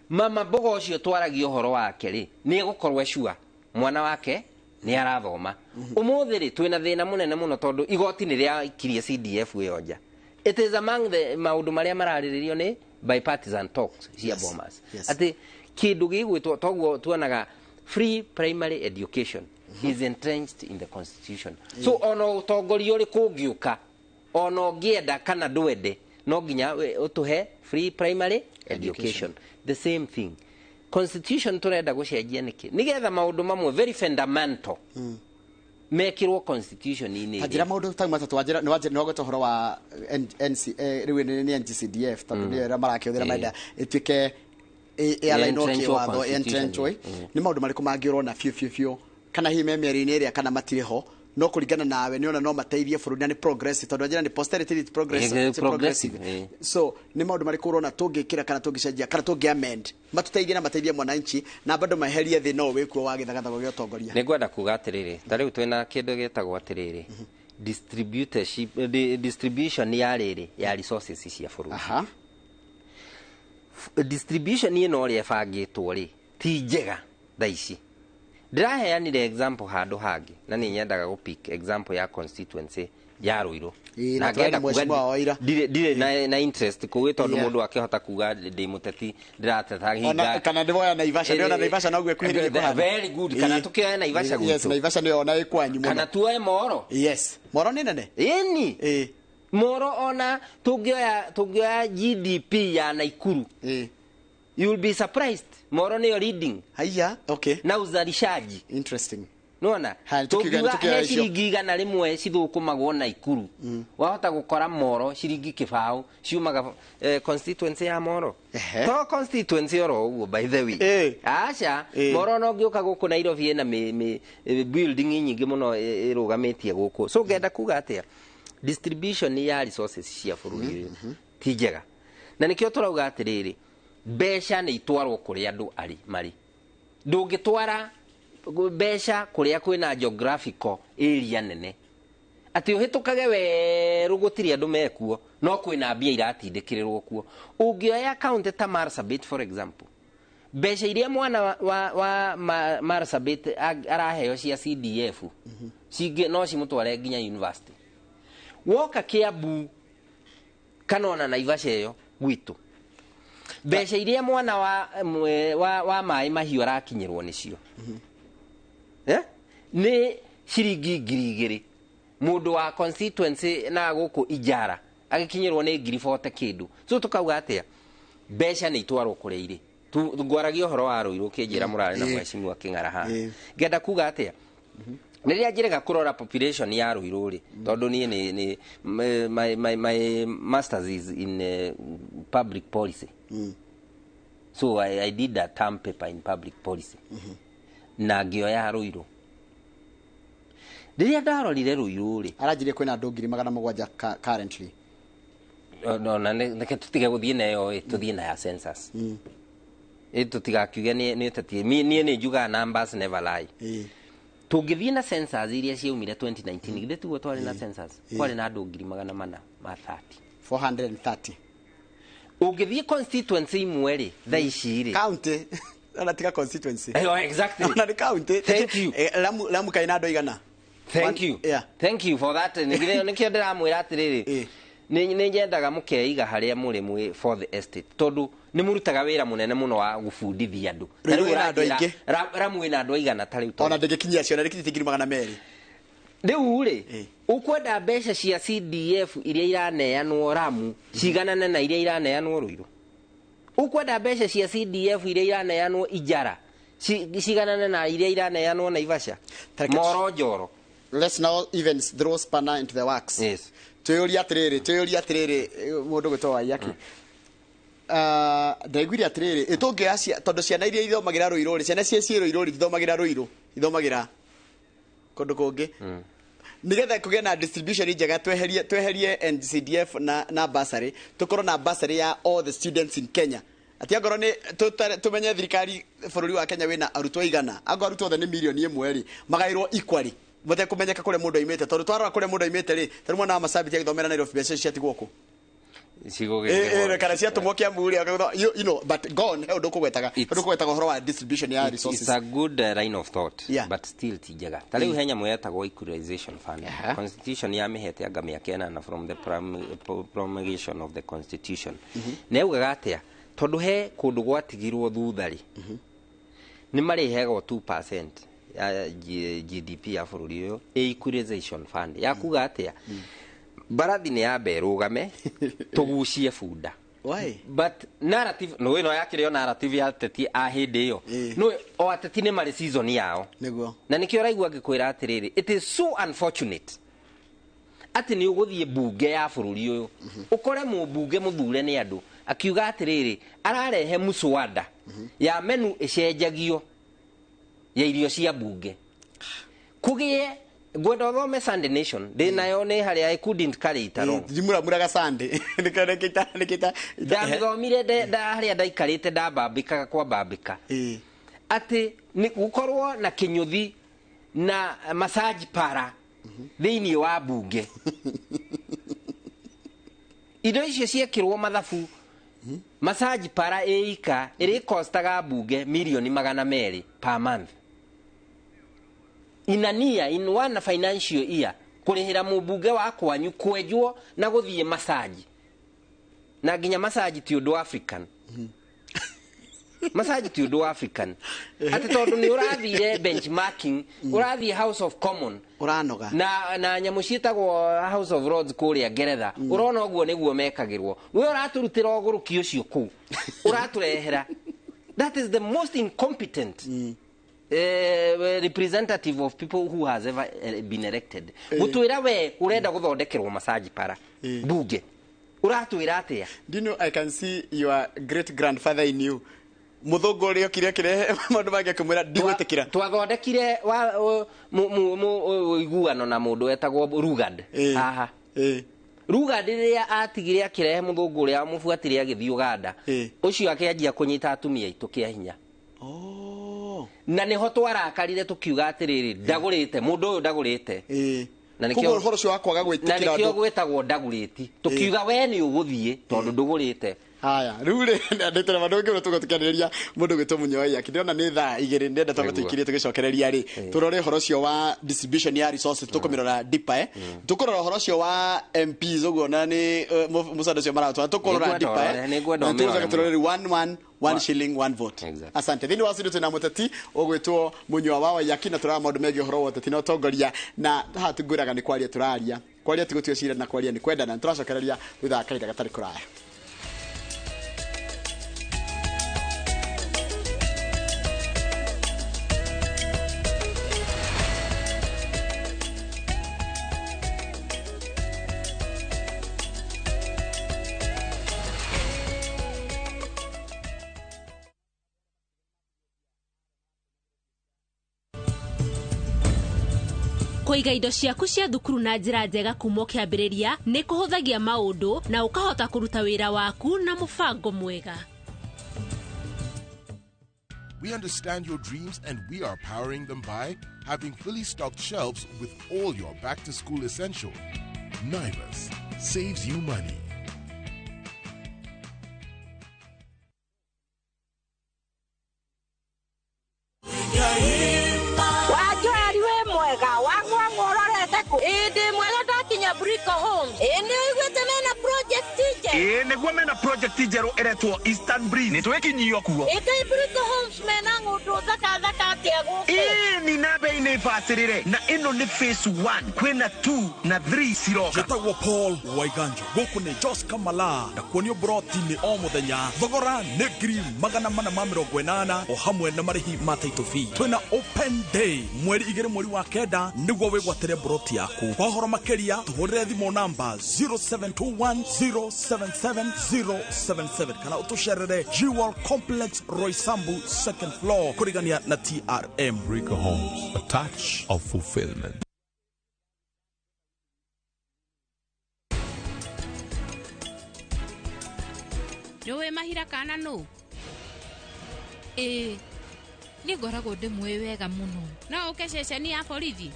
mama mbogo ũcio twaragia ũhoro wake rĩ, nĩ egũkorwo sure mwana wake nĩ arathoma. Ũmũthĩ rĩ, twĩna thĩna mũnene mũno tondũ igoti nĩ rĩaikirie CDF ĩyo nja. It is among the maũndũ marĩa mararĩrĩrio nĩ bipartisan talks cia Bomas. Atĩ kĩndũ gĩgwĩtwo toguo tuonaga free primary education is entrenched in the constitution. So ona ũtongoria ũrĩkũ ũngĩũka, ona ũngĩenda kana ndwende, no nginya ũtũhe free primary education. The same thing. Constitution turenda gũcenjia nĩkĩ? Nĩgetha maũndũ mamwe very fundamental mekĩrwo constitution-inĩ. Ta njĩra maũndũ ta matatũ, wanjĩra nĩ wagweta ũhoro wa NC, rĩu nĩ NGCDF, tondũ nĩyo ĩrĩa marakĩhũthĩra marenda ĩtuĩke ĩalign kĩwatho, entrenchwo. Nĩ maũndũ marĩkũ mangĩ ũrona biũ biũ biũ, kana hihi me mĩario-inĩ ĩrĩa kana matirĩ ho, no kũringana nawe nĩ ona no mateithie bũrũri na nĩ progressive, tondũ wanjĩra nĩ posterity is progressive, it's progressive. So nĩ maũndũ marĩkũ ũrona tũngĩkĩra kana tũngĩcenjia kana tũngĩ amend matũteithie na mateithie mwananchi na bado maherie thĩna ũyũ wĩkuo wa gĩthagathago gĩa ũtongoria? Nĩ ngwenda kuga atĩrĩrĩ, ta rĩu twĩna kĩndũ gĩtagwo atĩrĩrĩ, distribution ya rĩrĩ ya resources cia bũrũri. Distribution ĩno ũrĩa ĩbangĩtwo rĩ ti njega thaa ici. Ndĩraheanire example handũ hangĩ na nĩ nyendaga gũ pick example ya constituency ya Ruiru. Na ngenda kuga ndirĩ na interest kũu tondũ mũndũ akĩhota kuga ndĩ mũteti ndĩrateta hinga. Kana ndĩwoya Naivasha, ndĩrona Naivasha noguo ĩkuhĩrĩirie kũhana. Very good. Kana tũkĩoya Naivasha gwitũ. Yes, Naivasha nĩyo ona ĩ kwanyu mũno. Kana tuoe Moro. Yes. Moro nĩ nene? Ĩni. Moro ona tũngĩoya GDP ya Naikuru. You will be surprised. Moro nĩyo leading. Haiya, okay. Na uzalishaji. Interesting. Nona, tukiuga he ciringi 100 cithũkũmagwo Naikuru. Wahota gũkora Moro ciringi 0 ciumaga constituency ya Moro. To constituency oro ũguo by the way. Aca, Moro no ngĩũka gũkũ Nairobi ĩna building nyingĩ mũno ĩrũgamĩtie gũkũ. So ngenda kuga atĩa? Distribution ya resources cia bũrũri ti njega. Na nĩkĩo tũrauga atĩrĩrĩ, mbeca nĩ itwarwo kũrĩa andũ arĩ marĩ. Ndũngĩtwara mbeca kũrĩa kwĩna geographical area nene, atĩ ũhĩtũkage werũ gũtirĩ andũ mekuo, no kwĩna mbia iratindĩkĩrĩrwo kuo. Ũngĩoya county ta Marsabit, for example, mbeca iria mwana wa Marsabit araheo cia CDF cingĩ no cimũtware nginya university. Woka Kiambu kana ona Naivasha ĩyo gwitũ, mbeca iria mwana wa maĩ mahiũ arakinyĩrwo nĩcio, eh? Nĩ ciringi 2,000. Mũndũ wa constituency na gũkũ Ijara agĩkinyĩrwo nĩ 40,000 kĩndũ. So tũkauga atĩa? Mbeca nĩ itwarwo kũrĩa irĩ. Ngwaragia ũhoro wa Rũirũ, ũkĩnjĩra mũrarĩ na mheshimiwa Kĩng'ara haha. Ngenda kuga atĩa? Rĩrĩa njĩrĩga kũrora population ya Rũirũ rĩ, tondũ niĩ nĩ my masters is in public policy, so I did a term paper in public policy na ngĩoya Rũirũ. Rĩrĩa ndarorire Rũirũ rĩ, Aranjirie kwĩna andũ 700,000 currently. No, na reke tũtige gũthiĩ na ĩyo ĩ, tũthiĩ na ya census ĩ, tũtigakiuge nĩ ũteti. Niĩ nĩ njugaga numbers never lie. Tũngĩthiĩ na census iria ciaumire 2019, githĩ tiguo twarĩ na census? Kwarĩ na andũ 430,000. 430. Ũngĩthiĩ constituency imwe rĩ, thaa ici rĩ, County ona tiga constituency. Eh, exactly. Ona nĩ county. Thank you. Lamu kaina andũ igana? Thank you. Thank you for that. Nĩkĩo ndĩramwĩra atĩrĩrĩ, nĩ nyendaga mũkeiga harĩa mũrĩ mwĩ for the estate, tondũ nĩ mũrutaga wĩra mũnene mũno wa gũbundithia andũ. Ta Rĩu rĩu ĩna andũ ũranjĩra, aingĩ. Ramu ĩna andũ aigana ta rĩu? Ona ndĩngĩkinyia ciona, ndĩkinyĩtie 200,000. Rĩu rĩ, ũkwenda mbeca cia CDF iria iraneanwo Ramu ciganane na iria iraneanwo Rũirũ? Ũkwenda mbeca cia CDF iria iraneanwo Ijara ciganane na iria iraneanwo Naivasha? Moro njoro. Let's now even throw spanner into the works. Twĩyũrie atĩrĩrĩ, mũndũ gwĩtwo Waiyaki, ndaiguire atĩrĩrĩ, ĩtũngĩoya tondũ ciana iria ithomagĩra Rũirũ rĩ, ciana ciĩ Rũirũ rĩ, ithomagĩra Rũirũ, ithomagĩra kũndũ kũngĩ, nigetha kũgĩe na distribution njega, tweherie NCDF na bursary, tũkorwo na bursary ya all the students in Kenya, atĩ angorwo nĩ tũmenye thirikari bũrũri wa Kenya wĩna arutwo igana, angorwo arutwo othe nĩ 1 mirioni rĩ, magaĩrwo equally matekũmenyeka kũrĩa mũndũ aimĩte, tondũ twarora kũrĩa mũndũ aimĩte rĩ, tarĩu mwana wa Marsabit agĩthomera Nairobi, mbeca icio ciatigwo kũ? Kana ciatũmwo Kiambu rĩ, but gone he ũndũ ũkũgwetaga, ũndũ ũkũgwetaga ũhoro wa distribution ya resources. It's a good line of thought, but still ti njega. Ta rĩu he nyamũ yetagwo equalization fund. Constitution ya mĩhete anga mĩaka 8 from the promulgation of the constitution, na yaugaga atĩa? Tondũ he kũndũ gwatigirwo thutha rĩ, nĩ marĩheagwo 2% ya GDP ya bũrũri ũyũ ĩ equalization fund. Ya kuga atĩa? Mbarathi nĩ yambe ĩrũgame tũgucie bunda. Why? But narrative no ĩno yakĩrĩ o narrative ya ateti a hĩndĩ ĩyo. No o ateti nĩ marĩ season yao. Na nĩkĩo ũraigua ngĩkwĩra atĩrĩrĩ, it is so unfortunate atĩ nĩ ũgũthiĩ mbunge ya bũrũri ũyũ, ũkore mũmbunge mũthure nĩ andũ akiuga atĩrĩrĩ, ararehe mũswada ya menu ĩcenjagio ya irio cia mbunge kũgĩe. Ngwenda ũthome Sunday Nation, ndĩ nayo nĩ harĩa, I couldn't carry it along. Ndimuramuraga Sunday nĩkĩo nĩkĩta. Ndathomire harĩa ndaikarĩte, ndambambĩkaga kwambambĩka, atĩ nĩ gũkorwo na kĩnyũthi na massage para thĩinĩ wa mbunge, indo icio ciekĩrwo mathabu, massage para ĩika ĩrĩkostaga mbunge 200 million per month in a year, in one financial year, kũrĩhĩra mũmbunge wa kwanyu kwenjwo na gũthiĩ massage. Na nginya massage ti ũndũ African, massage ti ũndũ African, atĩ tondũ nĩ ũrathire benchmarking, ũrathiĩ House of Common Ũranoga. na nyamũ ciĩtagwo House of Lords kũrĩa Ngeretha, ũrona ũguo nĩguo mekagĩrwo. We ũratũrutĩra ũgũrũki ũcio kũu ũratũrehera. That is the most incompetent representative of people who has ever been elected. Gũtwĩra we ũrenda gũthondekerwo massage para bunge, ũratwĩra atĩa? Do you know I can see your great grandfather in you? Mũthũngũ ũrĩa okire akĩrehe maũndũ mangĩ akĩmwĩra ndigwĩtĩkĩra. Twathondekire ũiguano na mũndũ wetagwo Rugard haha. Rugard rĩrĩa atigire akĩrehe mũthũngũ ũrĩa wamũbuatire agĩthiĩ Uganda, ũcio akĩanjia kũnyita atumia aitũ kĩa hinya. Na nĩho twarakarire tũkiuga atĩrĩrĩ, ndagũrĩte mũndũ ũyũ ndagũrĩte. Na nĩkĩo ũhoro ũcio wa kwaga gwĩtĩkĩra na nĩkĩo gwĩtagwo ndagũrĩti, tũkiuga we nĩ ũgũthiĩ tondũ ndũgũrĩte. Haya, rĩu rĩ ndĩtũra mandũ ngĩrwo tũgũtũkanĩrĩria mũndũ gwĩtwo Mũnyoya kĩndĩrona nĩ thaa igĩrĩ ndenda twambe tũikirie tũgĩcokereria rĩ tũrore ũhoro ũcio wa distribution ya resources tũkũmĩrora deeper tũkũrora ũhoro ũcio wa MPs ũguo na nĩ mũcanda ũcio maratwara tũkũrora deeper na tũcoke tũrore 1 1 shilling 1 vote. Asante. Thĩinĩ wa studio twĩna mũteti ũgwĩtwo Mũnyua wa Waiyaki na tũrara maũndũ megiĩ ũhoro wa ũteti na ũtongoria na haha tũngwĩraga nĩ kwaria tũraria kwaria ti gũtua cira na kwaria nĩ kwendana. Tũracokereria thutha wa kahinda gatarĩ kũraya. Kũiga indo ciaku cia thukuru na njĩra njega kuma ũkĩambĩrĩria nĩ kũhũthagia maũndũ na ũkahota kũruta wĩra waku na mũbango mwega. We understand your dreams and we are powering them by having fully stocked shelves with all your back to school essentials. Naivas saves you money. Nĩguo mena project njerũ ĩretwo Eastern Breeze. Nĩ twĩkinyio kuo. Ĩkai Brico Homes mena ng'ũndũ thaka thaka atĩa gũkũ? Ĩni na bei nĩ bacĩrĩre na ĩno nĩ phase 1 kwĩna 2 na 3 ciroka. Njĩtagwo Paul Waiganjo gũkũ nĩ Jos Kamala na kuonio broti-inĩ o mũthenya thogora nĩ 480 o hamwe na marĩhi ma title fee. Twĩna open day mweri 2 mweri wa 9 nĩguo wĩgwatĩre broti yaku. Kwa ũhoro makĩria tũhũrĩre thimũ namba 0721077077 kana ũtũcerere Jewel Complex Roysambu second floor kũrigania na TRM. Rico Homes, a touch of fulfillment. Nĩũĩ Mahira kana nũ? Ĩĩ, nĩ ngoragwo ndĩmũĩ wega mũno. No ũke ceceni ya borithi?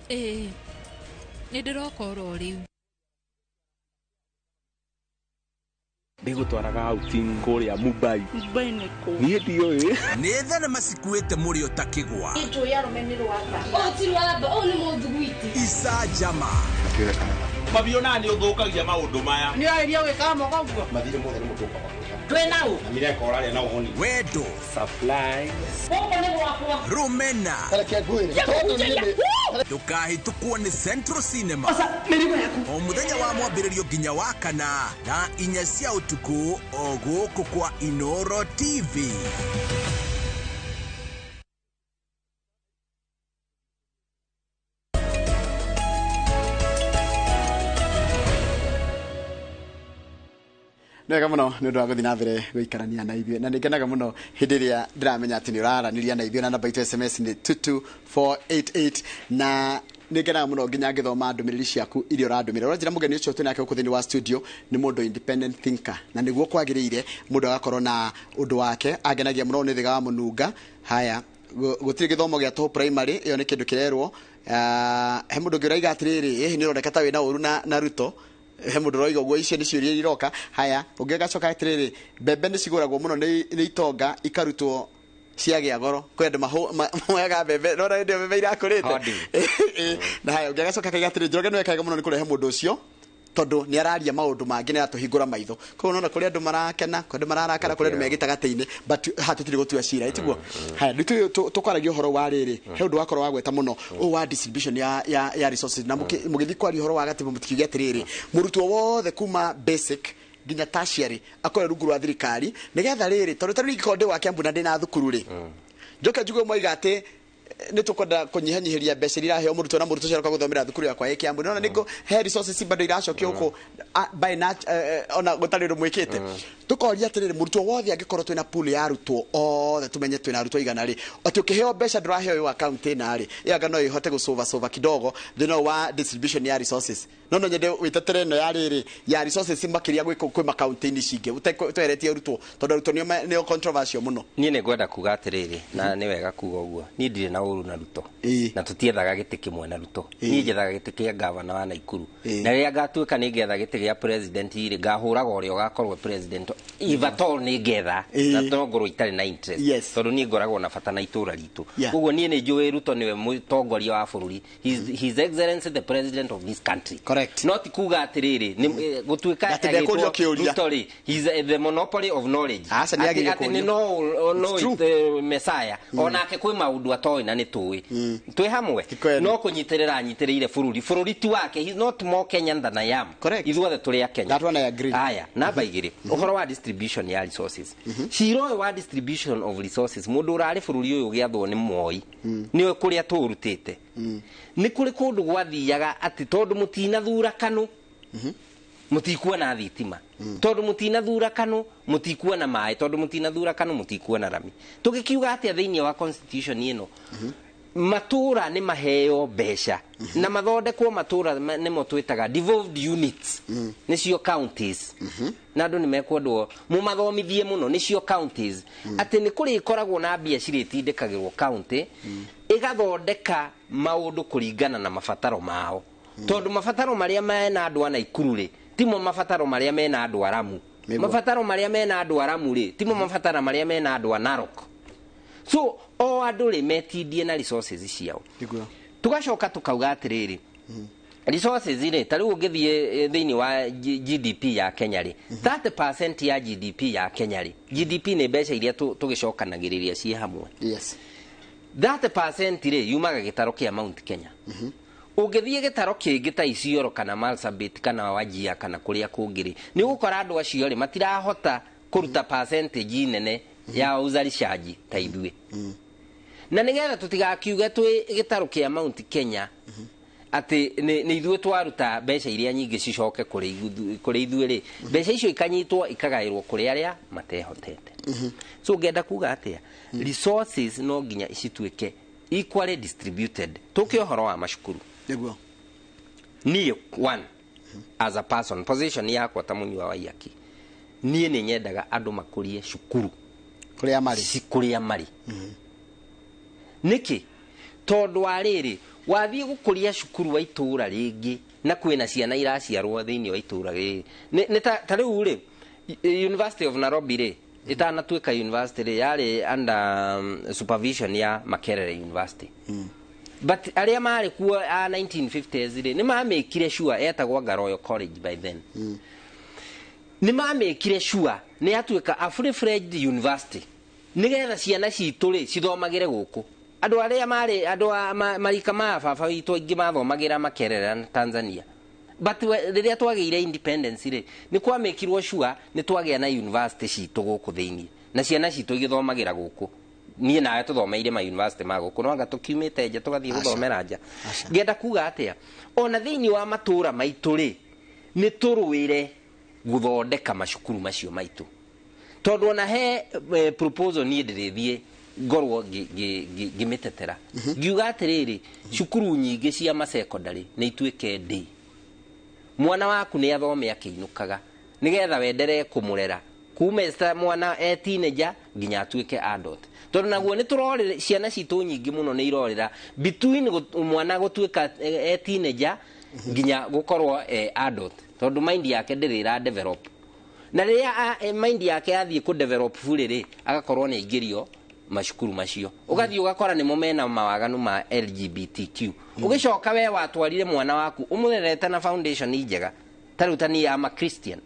Ĩĩ, nĩ ndĩroka oro rĩu. Ndĩgũtwaraga outing kũrĩa Mumbai. Mumbai nĩ kũ? Niĩ ndiũĩ. Nĩ thenema cikuĩte mũrĩo ta kĩgwa. Njũĩ arũme nĩ rwamba. Ũũ ti rwamba, ũũ nĩ mũthuguiti. Icanjama. Mabiona nĩ ũthũkagia maũndũ maya. Nĩ ũrairia gwĩkaga moko ũguo? Mathirĩ mothe nĩ mũtũka wa. Twĩ na ũ? Na mireka ũraria na ũhoni. Wendo. Supplies. Gũkũ nĩ gwakwa. Rũmena. Reke ngwĩre. Tondũ niĩ nĩ Ndũkahĩtũkwo nĩ Central Cinema. O mũthenya wa mwambĩrĩrio nginya wa kana thaa 4 cia ũtukũ o gũkũ kwa Inoro TV. Nĩ wega mũno nĩ ũndũ wa gũthiĩ na mbere gũikarania na ithuĩ na nĩ ngenaga mũno hĩndĩ ĩrĩa ndĩramenya atĩ nĩ ũraranĩria na ithuĩ na namba itũ SMS nĩ 22488 na nĩ ngenaga mũno nginya ngĩthoma ndũmĩrĩri ciaku iria ũrandũmĩra. Ũranjĩra mũgeni ũcio twĩ nake gũkũ thĩinĩ wa studio nĩ mũndũ independent thinker na nĩguo kwagĩrĩire mũndũ agakorwo na ũndũ wake. Angenagia mũno nĩ Thĩga wa Mũnunga. Haya, gũtirĩ gĩthomo gĩa tũhũ primary, ĩyo nĩ kĩndũ kĩrerwo. He mũndũ ũngĩ ũraiga atĩrĩrĩ, ĩhĩ nĩ ũroneka ta wĩna ũru na Ruto. He mũndũ ũroiga ũguo, icio nĩ ciũria iroka. Haya, ũngĩ agacoka atĩrĩrĩ, mbembe nĩ cigũragwo mũno nĩ itonga ikarutwo ciagĩa goro. Kwĩ andũ moyaga mbembe, no na hĩndĩ ĩyo mbembe irakũrĩte. Na haya, ũngĩ agacoka akaiga atĩrĩrĩ, Njoroge nĩ wekaga mũno nĩ kũrehe mũndũ ũcio tondũ nĩ araria maũndũ mangĩ nĩ aratũhingũra maitho. Koguo nona kũrĩ andũ marakena, kũrĩ andũ mararakara, kũrĩ andũ me gĩtagatĩ-inĩ, but haha tũtirĩ gũtua cira, tiguo? Haya, rĩu tũkwaragia ũhoro wa rĩrĩ, he ũndũ wakorwo wagweta mũno, ũũ wa distribution ya resources na mũgĩthiĩ kwaria ũhoro wa gatiba mũtikiuge atĩrĩrĩ, mũrutwo wothe kuma basic nginya tertiary akorwo rungu rwa thirikari nĩgetha rĩrĩ, tondũ ta rĩu ingĩkorwo ndĩ wa Kiambu na ndĩ na thukuru rĩ, njoke njigue moiga atĩ nĩ tũkwenda kũnyihanyihĩria mbeca iria iraheo mũrutwo na mũrutwo ũcio aroka gũthomera thukuru yakwa ĩ Kiambu. Nĩwona nĩkũ he resources bado iracokio gũkũ by ona gũtarĩ ũndũ mwĩkĩte. Tukoria atiriri, murutwo wothe angikorwo twina pool ya arutwo othe, tumenye twina arutwo igana ri, ati ukiheo mbeca nduraheo wa county na ri, iyo anga no ihote gucova cova kidogo thina wa distribution ya resources. No nyende witetere no ya riri ya resources makiria gwiko kwi makaunti-ini cingĩ ũteretie arutwo, tondu arutwo nĩo controversial mũno. Niĩ nĩ ngwenda kuga atĩrĩrĩ, na nĩ wega kuga ũguo, niĩ ndirĩ na ũru na Ruto, na tũtiethaga gĩtĩ kĩmwe na Ruto. Niĩ njethaga gĩtĩ kĩa gavana wa Naikuru, na rĩrĩa ngatuĩka nĩ ngetha gĩtĩ gĩa president rĩ, ngahũraga ũrĩa ũgakorwo president, if at all nĩ ngetha, na no ngorwo itarĩ na interest, tondũ niĩ ngoragwo na bata na itũra ritũ. Koguo niĩ nĩ njũĩ Ruto nĩwe mũtongoria wa bũrũri, His Excellency the President of this country. Correct. No ti kuga atĩrĩrĩ gũtuĩka Ruto rĩ, he's the monopoly of knowledge. Atĩ nĩ no Messiah, onake kwĩ maũndũ atoĩ na nĩ tũĩ twĩ hamwe, no kũnyitĩrĩra anyitĩrĩire bũrũri. Bũrũri ti wake, he's not more Kenyan than I am. Ithuothe tũrĩ a Kenya. That one I agree. Aya, namba igĩrĩ, ũhoro wa distribution ya resources. Cira ũyũ wa distribution of resources, mũndũ ũrarĩ bũrũri ũyũ ũgĩathwo nĩ Moi, nĩwe kũrĩa tũũrutĩte. Nĩ kũrĩ kũndũ gwathiaga atĩ tondũ mũtinathura Kanu, mũtikuona thitima, tondũ mũtinathura Kanu, mũtikuona maĩ, tondũ mũtinathura Kanu, mũtikuona rami. Tũgĩkiuga atĩa thĩinĩ wa constitution ĩno? Matũra nĩ maheo mbeca na mathondekwo matũra nĩmo twĩtaga devolved units, nĩcio counties, na andũ nĩ mekwendwo mũmathomithie mũno, nĩcio counties, atĩ nĩ kũrĩkoragwo na mbia cirĩtindĩkagĩrwo county ĩgathondeka maũndũ kũringana na mabataro mao, tondũ mabataro marĩa mena andũ a Naikuru rĩ timo mabataro marĩa mena andũ a Lamu, mabataro marĩa mena andũ a Lamu rĩ timo mabataro marĩa mena andũ a Narok. So o andũ rĩ metindie na resources ciao. Tugacoka tukauga atĩrĩrĩ, resources rĩ, ta rĩu ũngĩthiĩ thĩinĩ wa GDP ya Kenya rĩ, 30% ya GDP ya Kenya rĩ, GDP nĩ mbeca iria tũgĩcokanagĩrĩria ciĩ hamwe. Yes. 30% rĩ yumaga gĩtaro kĩa Mount Kenya. Ũngĩthiĩ gĩtaro kĩngĩ ta Isiolo kana Marsabit kana Wajir kana kũrĩa kũngĩ rĩ, nĩ ũgũkora andũ acio rĩ matirahota kũruta percentage nene ya uzalishaji ta ithuĩ. Na nĩgetha tũtigakiuge twĩ gĩtarũ kĩa Mount Kenya atĩ nĩ ithuĩ twaruta mbeca iria nyingĩ cicoke kũrĩ ithuĩ rĩ, mbeca icio ikanyitwo ikagaĩrwo kũrĩ arĩa matehotete. So ngenda kuga atĩa, resources no nginya cituĩke equally distributed. Tũke ũhoro wa macukuru. Nĩguo. Niĩ one as a person, position yakwa ta mũnyua wa Waiyaki, niĩ nĩ nyendaga andũ makũrie cukuru kũrĩa marĩ, kũrĩa marĩ. Nĩkĩ? Tondũ wa rĩrĩ, wathiĩ gũkũria cukuru wa itũra rĩngĩ na kwĩna ciana iraciarwo thĩinĩ wa itũra rĩrĩ, nĩ ta rĩu rĩ, University of Nairobi rĩ, ĩtanatuĩka university rĩ, yarĩ under supervision ya Makerere University. But arĩa marĩ kuo a 1950s rĩ, nĩ mamĩkire sure, etagwo Ngaroyo College by then. Nĩ mamĩkire sure nĩ yatuĩka a fully fledged university, nĩgetha ciana citũ rĩ cithomagĩre gũkũ. Andũ arĩa marĩ andũ a marika ma baba witũ aingĩ mathomagĩra Makerere na Tanzania. But rĩrĩa twagĩire independence rĩ, nĩ kwamĩkirwo sure nĩ twagĩa na university citũ gũkũ thĩinĩ, na ciana citũ igĩthomagĩra gũkũ. Niĩ nawe tũthomeire ma university ma gũkũ, no anga tũkiumĩte nja tũgathiĩ gũthomera nja. Ngenda kuga atĩa, ona thĩinĩ wa matũra maitũ rĩ, nĩ tũrũĩre gũthondeka macukuru macio maitũ, tondũ ona he proposal niĩ ndĩrĩthiĩ ngorwo ngĩmĩtetera, ngiuga atĩrĩrĩ, cukuru nyingĩ cia masecondary nĩ ituĩke ndĩ, mwana waku nĩ athome akĩinũkaga, nĩgetha wenderee kũmũrera kuma mwana e teenager nginya atuĩke adult. Tondũ naguo nĩ tũrorĩra ciana citũ nyingĩ mũno nĩ irorĩra between mwana gũtuĩka e teenager nginya gũkorwo e adult, tondũ mind yake ndĩrĩ ĩra develop, na rĩrĩa mind yake yathiĩ kũ develop fully rĩ, agakorwo nĩ aingĩrio macukuru macio. Ũgathiĩ ũgakora nĩmo mena mawaganu ma LGBTQ. Ũgĩcoka we watwarire mwana waku ũmũrerete na foundation njega, ta rĩu ta niĩ ama Christian,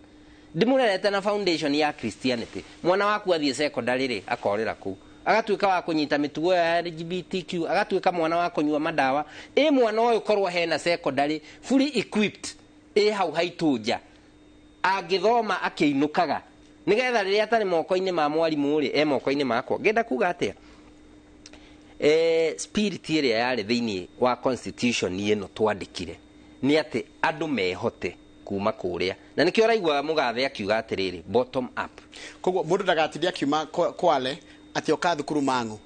ndĩmũrerete na foundation ya Christianity, mwana waku athiĩ secondary rĩ akorĩra kũu, agatuĩka wa kũnyita mĩtugo ya LGBTQ, agatuĩka mwana wa kũnyua madawa. Ĩ mwana ũyũ korwo hena secondary fully equipped ĩ hau haitũ nja, angĩthoma akĩinũkaga, nĩgetha rĩrĩa atarĩ moko-inĩ ma mwarimũ rĩ, e moko-inĩ makwa. Ngenda kuga atĩa, spirit ĩrĩa yarĩ thĩinĩ wa constitution ĩno twandĩkire nĩ atĩ andũ mehote Kuma kũrĩa na nĩkĩo ũraigua mũgathe akiuga atĩrĩrĩ, bottom up. Koguo mũndũ ndagatinde akiuma Kwale atĩ oka thukuru Mang'u.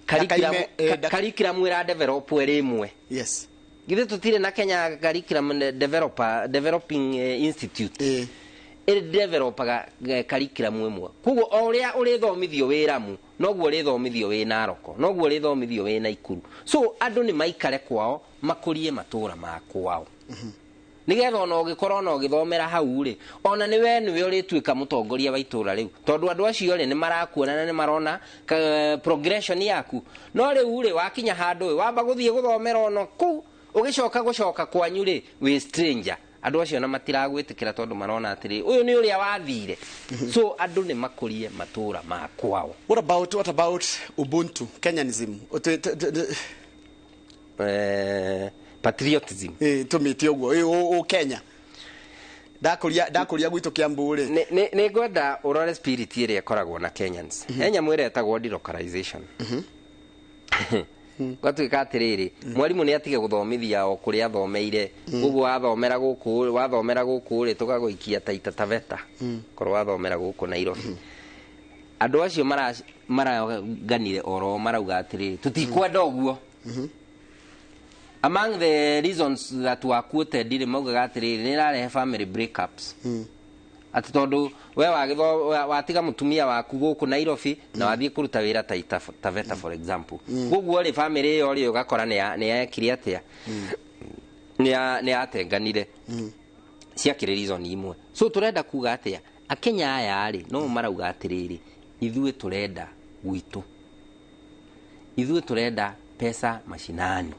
Curriculum ĩra develop ĩrĩ ĩmwe. Yes. Githĩ tũtirĩ na Kenya Curriculum Developing Institute ĩrĩ developaga curriculum ĩmwe? Koguo o ũrĩa ũrĩthomithio wĩ Ramu noguo ũrĩthomithio wĩ Naroko, noguo ũrĩthomithio wĩ Naikuru. So andũ nĩ maikare kwao, makũrie matũra ma kwao, nigetha ona ũgĩkorwo ona ũgĩthomera hau rĩ, ona nĩ we nĩwe ũrĩtuĩka mũtongoria wa itũra rĩu, tondũ andũ acio rĩ nĩ marakuona na nĩ marona progression yaku. No rĩu rĩ, wakinya handũ ĩ wamba gũthiĩ gũthomera ona kũu, ũgĩcoka gũcoka kwanyu rĩ, wĩ stranger. Andũ acio na matiragwĩtĩkĩra tondũ marona atĩrĩ, ũyũ nĩ ũrĩa wathire. So andũ nĩ makũrie matũra ma kwao. What about Ubuntu, Kenyanism? Patriotism. Tũmĩte ũguo ũ Kenya ndakũria gwitũ Kiambu rĩ. Nĩ ngwenda ũrore spirit ĩrĩa ĩkoragwo na Kenyans. He nyamũ ĩrĩa ĩtagwo delocalization. Gwatuĩka atĩrĩrĩ, mwarimũ nĩ atige gũthomithia o kũrĩa athomeire. Koguo wathomera gũkũ rĩ, tũgagũikia Taita Taveta, korwo wathomera gũkũ Nairobi. Andũ acio maraganire oro marauga atĩrĩrĩ, tũtikwenda ũguo. Among the reasons that were quoted rĩ, maugaga atĩrĩrĩ, nĩ ĩrarehe family breakups, atĩ tondũ we watiga mũtumia waku gũkũ Nairobi na wathiĩ kũruta wĩra Taita Taveta, for example. Koguo rĩ, family ĩyo rĩ, ũgakora nĩ yekire atĩa? Nĩ yatenganire. Ciakĩrĩ reason imwe. So tũrenda kuga atĩa? Akenya aya rĩ, no marauga atĩrĩrĩ, ithuĩ tũrenda gwitũ, ithuĩ tũrenda pesa mashinani.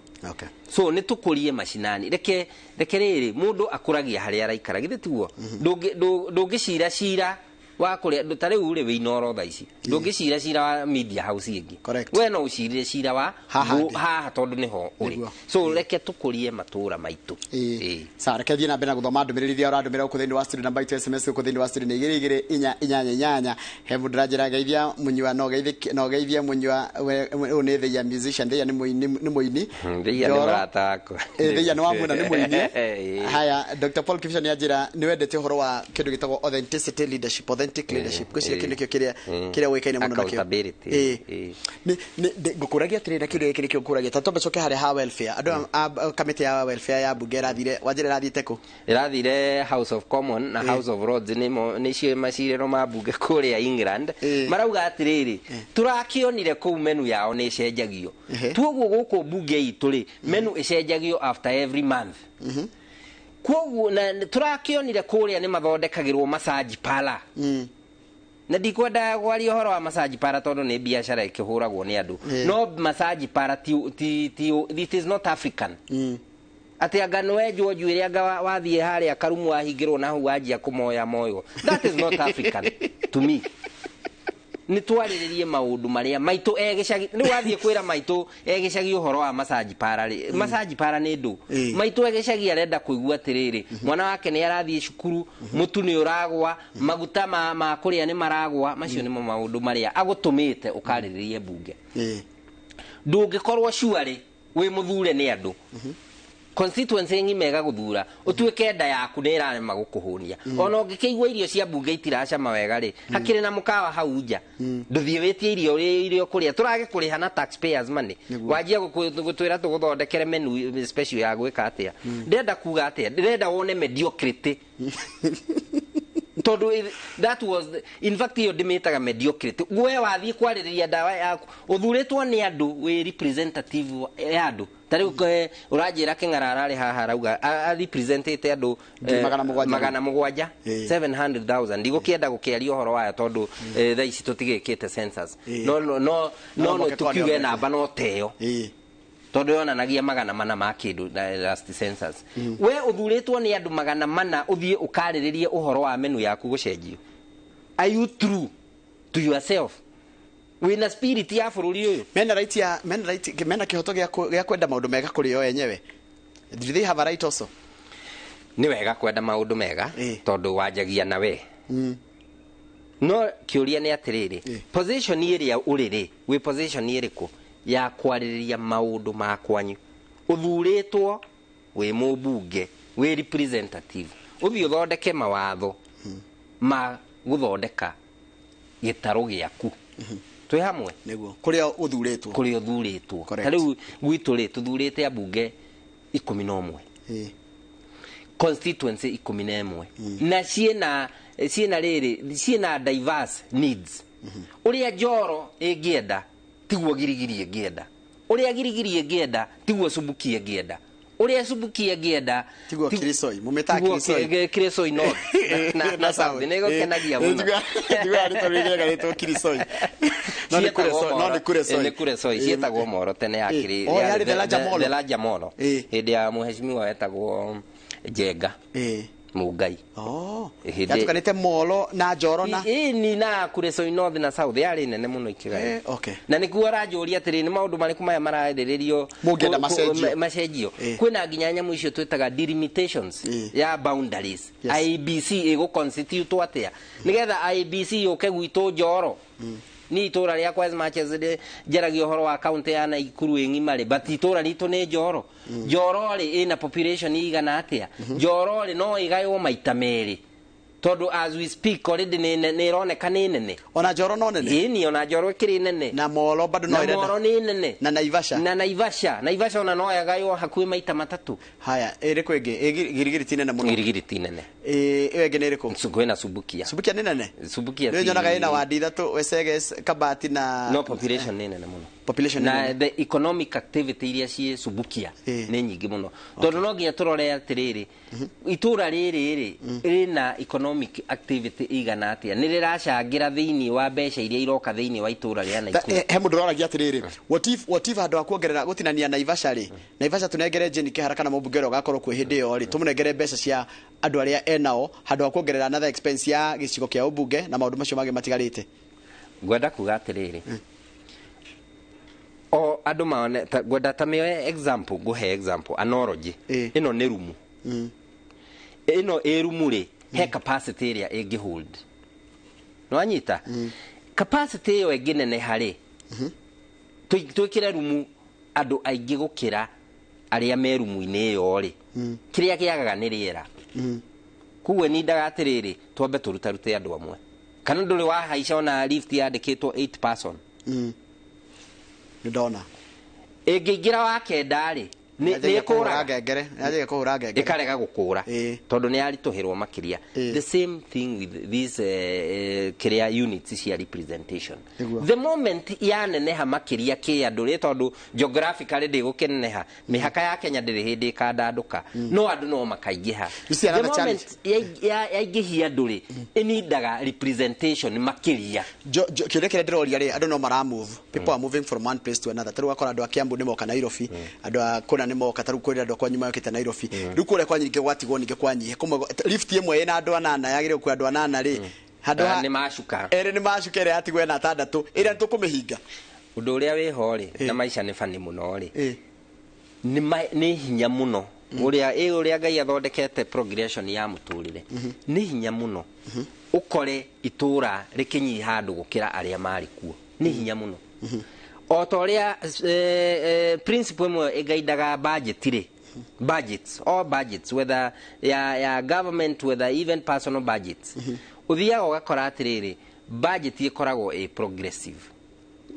So nĩ tũkũrie macinani. Reke rĩrĩ, mũndũ akũragia harĩa araikara, githĩ tiguo? Ndũngĩcira cira wa kũrĩa ta rĩu rĩ wĩ Inoro thaa ici, ndũngĩcira cira wa media house ĩngĩ. We no ũcirire cira wa Haha ndĩ. Haha tondũ nĩho ũrĩ. So reke tũkũrie matũra maitũ. Sawa, reke thiĩ na mbere na gũthoma ndũmĩrĩri iria ũrandũmĩra gũkũ thĩinĩ wa studio. Namba itũ SMS gũkũ thĩinĩ wa studio nĩ 22488. He mũndũ ũranjĩra, geithia Mũnyua, no geithie Mũnyua. Ũyũ nĩ Theia musician. Theia nĩ mũini, nĩ mũini. Theia nĩ Njoro. mũrata wakwa. Theia nĩ wamuona, nĩ mũini. Haya, Dr Paul Kibicho nĩ anjĩra nĩ wendete ũhoro wa kĩndũ gĩtagwo authenticity leadership, authentic leadership. Ngwĩciria kĩndũ nĩkĩo kĩrĩa ũĩkaine mũno nakĩo. Accountability. Nĩ ngũkũragia atĩrĩrĩ, na kĩũria gĩkĩ nĩkĩo ngũkũragia, ta twambe coke harĩa ha welfare. Andũ a kamĩtĩ ya welfare ya mbunge ĩrathire, wanjĩra ĩrathiĩte kũ? Ĩrathire House of Common na House of Lords, nĩmo nĩcio macirĩro ma mbunge kũrĩa England. Marauga atĩrĩrĩ, tũrakĩonire kũu menu yao nĩ ĩcenjagio. Tuoguo gũkũ mbunge itũ rĩ, menu ĩcenjagio after every month. Koguo na tũrakĩonire kũrĩa nĩ mathondekagĩrwo massage parlour, na ndikwenda kwaria ũhoro wa massage parlour tondũ nĩ biacara ĩkĩhũragwo nĩ andũ. No massage parlour ti, it is not African, atĩ anga nĩwenjwo njuĩrĩ, anga wathiĩ harĩa karumu wahingĩrwo na hau wanjia kũmoya moyo. That is not African to me. Nĩ twarĩrĩrie maũndũ marĩa maitũ e gĩcagi. Rĩu wathiĩ kwĩra maitũ e gĩcagi ũhoro wa massage parlour rĩ, massage parlour nĩ ndũ? Maitũ e gĩcagi arenda kũigua atĩrĩrĩ, mwana wake nĩ arathiĩ cukuru, mũtu nĩ ũragwa, maguta ma kũrĩa nĩ maragwa. Macio nĩmo maũndũ marĩa agũtũmĩte ũkarĩrĩrie mbunge. Ndũngĩkorwo cuarĩ wĩ mũthure nĩ andũ, constituency ng'ima ĩgagũthura, ũtuĩke nda yaku nĩ ĩrarema gũkũhũnia. Ona ũngĩkĩigua irio cia mbunge itiracama wega rĩ, hakĩrĩ na mũkawa hau nja, ndũthiĩ wĩtie irio ũrĩe irio kũrĩa tũrage kũrĩha na taxpayers money. Wanjia gũtwĩra tũgũthondekere menu special ya gwĩka atĩa? Ndĩrenda kuga atĩa? Ndĩrenda wone mediocrity, tondũ that was in fact iyo ndĩmĩtaga mediocrity. We wathiĩ kwarĩrĩria ndawa yaku, ũthurĩtwo nĩ andũ, wĩ representative ya andũ. Ta rĩu ũranjĩra Kĩng'ara ararĩ haha arauga representĩte andũ 700,000. 700, 700,000. Ndigũkĩenda gũkĩaria ũhoro wayo tondũ thaa ici tũtigĩkĩte census. No no no no no moke tukiuge kwanĩrĩra. Namba no teyo, tondũ yonanagia 400 ma kĩndũ na last census. We ũthurĩtwo nĩ andũ 400, ũthiĩ ũkarĩrĩrie ũhoro wa menu yaku gũcenjio. Are you true to yourself? Wĩna spirit ya bũrũri ũyũ? Mena right ya mena right, mena kĩhoto gĩa kwenda maũndũ mega kũrĩ o enyewe. Do they have a right also? Nĩ wega kwenda maũndũ mega tondũ wanjagia na we. No kĩũria nĩ atĩrĩrĩ, position ĩrĩa ũrĩ rĩ, wĩ position ĩrĩkũ ya kwarĩrĩria maũndũ ma kwanyu? Ũthurĩtwo wĩ mũmbunge, wĩ representative. Ũthiĩ ũthondeke mawatho ma gũthondeka gĩtarũ gĩaku. Twĩ hamwe? Nĩguo. Kũrĩa ũthurĩtwo. Kũrĩa ũthurĩtwo. Ta rĩu gwitũ rĩ, tũthurĩte ambunge 11. Constituency 11. Na ciĩna rĩrĩ, ciĩna diverse needs. Ũrĩa Njoro ĩngĩenda tiguo Girigiri ĩngĩenda. Ũrĩa Girigiri ĩngĩenda tiguo Subukia ĩngĩenda. Ũrĩa Subukia ĩngĩenda tiguo Kirisoi, mumĩtaga Kirisoi. Kirisoi North na South. Nĩ gũkenagia mũno. Tiguo rĩtwa rĩrĩa rĩtwo Kirisoi. No nĩ Kuresoi, no nĩ Kuresoi. Nĩ Kuresoi, ciĩtagwo Moro tene ya Kiri. Oh, yarĩ the larger Molo. The larger Molo. Hĩndĩ ya mheshimiwa wetagwo Njenga. Mungai. Oh. Yatukanĩte Molo na Njoro na ni na Kuresoi North na South yarĩ nene mũno ikĩgayo. Okay. Na nĩkuo aranjũria atĩrĩ, nĩ maũndũ marĩkũ maya mararĩrĩrio mũngĩenda macenjio? Macenjio. Kwĩna nginya nyamũ icio twĩtaga delimitations ya boundaries. IEBC ĩgũ constitute atĩa nĩgetha IEBC yũke gwitũ Njoro. Ni itũra rĩakwa as much as njaragia ũhoro wa county ya Naikuru ĩng'ima rĩ, but itũra ritũ nĩ Njoro. Njoro rĩ ĩna population igana atĩa? Njoro rĩ no ĩgaywo maita merĩ, tondũ as we speak already nĩ ĩroneka nĩ nene. Ona Njoro no nene? Ĩni, ona Njoro ĩkĩrĩ nene. Na Molo bado no ĩrenda. Na Molo nĩ nene. Na Naivasha. Na Naivasha. Naivasha ona no ĩgaywo hakuhĩ maita matatũ. Haya, ĩrĩkũ ĩngĩ? Girigiri ti nene mũno. Girigiri ti nene. Ĩyo ĩngĩ nĩ ĩrĩkũ? Kwĩna Subukia. Subukia nĩ nene? Subukia. Nĩ nyonaga ĩna wadi ithatũ, Weseges, Kabati na no population nĩ nene mũno. Population na the economic activity iria ciĩ Subukia nĩ nyingĩ mũno. Tondũ no nginya tũrore atĩrĩrĩ, itũra rĩrĩ rĩ rĩna economic activity igana atĩa, nĩ rĩracangĩra thĩinĩ wa mbeca iria iroka thĩinĩ wa itũra rĩa Naikuru. He mũndũ ũroragia atĩrĩrĩ, what if handũ ha kuongerera gũtinania Naivasha rĩ, Naivasha tũnengere Jane Kĩhara kana mũmbunge ũrĩa ũgakorwo kuo hĩndĩ ĩyo rĩ, tũmũnengere mbeca cia andũ arĩa enao handũ ha kuongerera another expense ya gĩcigo kĩa ũmbunge na maũndũ macio mangĩ matigarĩte. Ngwenda kuga atĩrĩrĩ, o andũ maone ngwenda ta mĩoe example, ngũhe example analogy. Ĩno nĩ rumu. Ĩno ĩ rumu rĩ, he capacity ĩrĩa ĩngĩ hold. Nĩwanyita? Capacity ĩyo ĩngĩneneha rĩ, twĩkĩre rumu andũ aingĩ gũkĩra arĩa me rumu-inĩ ĩyo rĩ, kĩrĩa kĩagaga nĩ rĩera. Koguo nindaga atĩrĩrĩ, twambe tũrutarute andũ amwe. Kana ndũrĩ wahaica ona lift yandĩkĩtwo 8 person. Nĩndona. Ĩngĩingĩra wa kenda rĩ, nĩ ĩkũraga ngengere, nĩyanjagia kũhũra ngengere. Ĩkarega gũkũra tondũ nĩ yaritũhĩrwo makĩria. The same thing with this kĩrĩa units cia representation. The moment yaneneha makĩria kĩ andũ rĩ, tondũ geographically ndĩgũkĩneneha, mĩhaka ya Kenya ndĩrĩ hĩndĩ ĩkandandũka, no andũ no makaingĩha. The moment yaingĩhia andũ rĩ, ĩnindaga representation makĩria. Kĩũria kĩrĩa ndĩroria rĩ, andũ no mara move. People are moving from one place to another. Ta rĩu ũgakora andũ a Kiambu nĩ moka Nairobi, andũ a kũna nĩ moka, ta rĩu kwĩna andũ a kwanyu mokĩte Nairobi. Rĩu kũrĩa kwanyu ningĩ gwatigwo ningĩ kwanyihe. Kũmwe lift ĩmwe ĩna andũ anana yagĩrĩirwo gũkua andũ anana rĩ, handũ ha nĩ macuka. Erĩ nĩ macuka, ĩrĩa yatigwo ĩna atandatũ, ĩrĩa nĩtũkũmĩhinga. Ũndũ ũrĩa wĩho rĩ, na maica nĩ bani mũno rĩ, nĩ hinya mũno. Ũrĩa Ngai athondekete progression ya mũtũrĩre, nĩ hinya mũno ũkore itũra rĩkĩnyiha andũ gũkĩra arĩa marĩ kuo. Nĩ hinya mũno. O ta ũrĩa principle ĩmwe ĩgaindaga budget rĩ, budgets, all budgets, whether ya government, whether even personal budgets, ũthiaga ũgakora atĩrĩrĩ, budget ĩkoragwo ĩ progressive.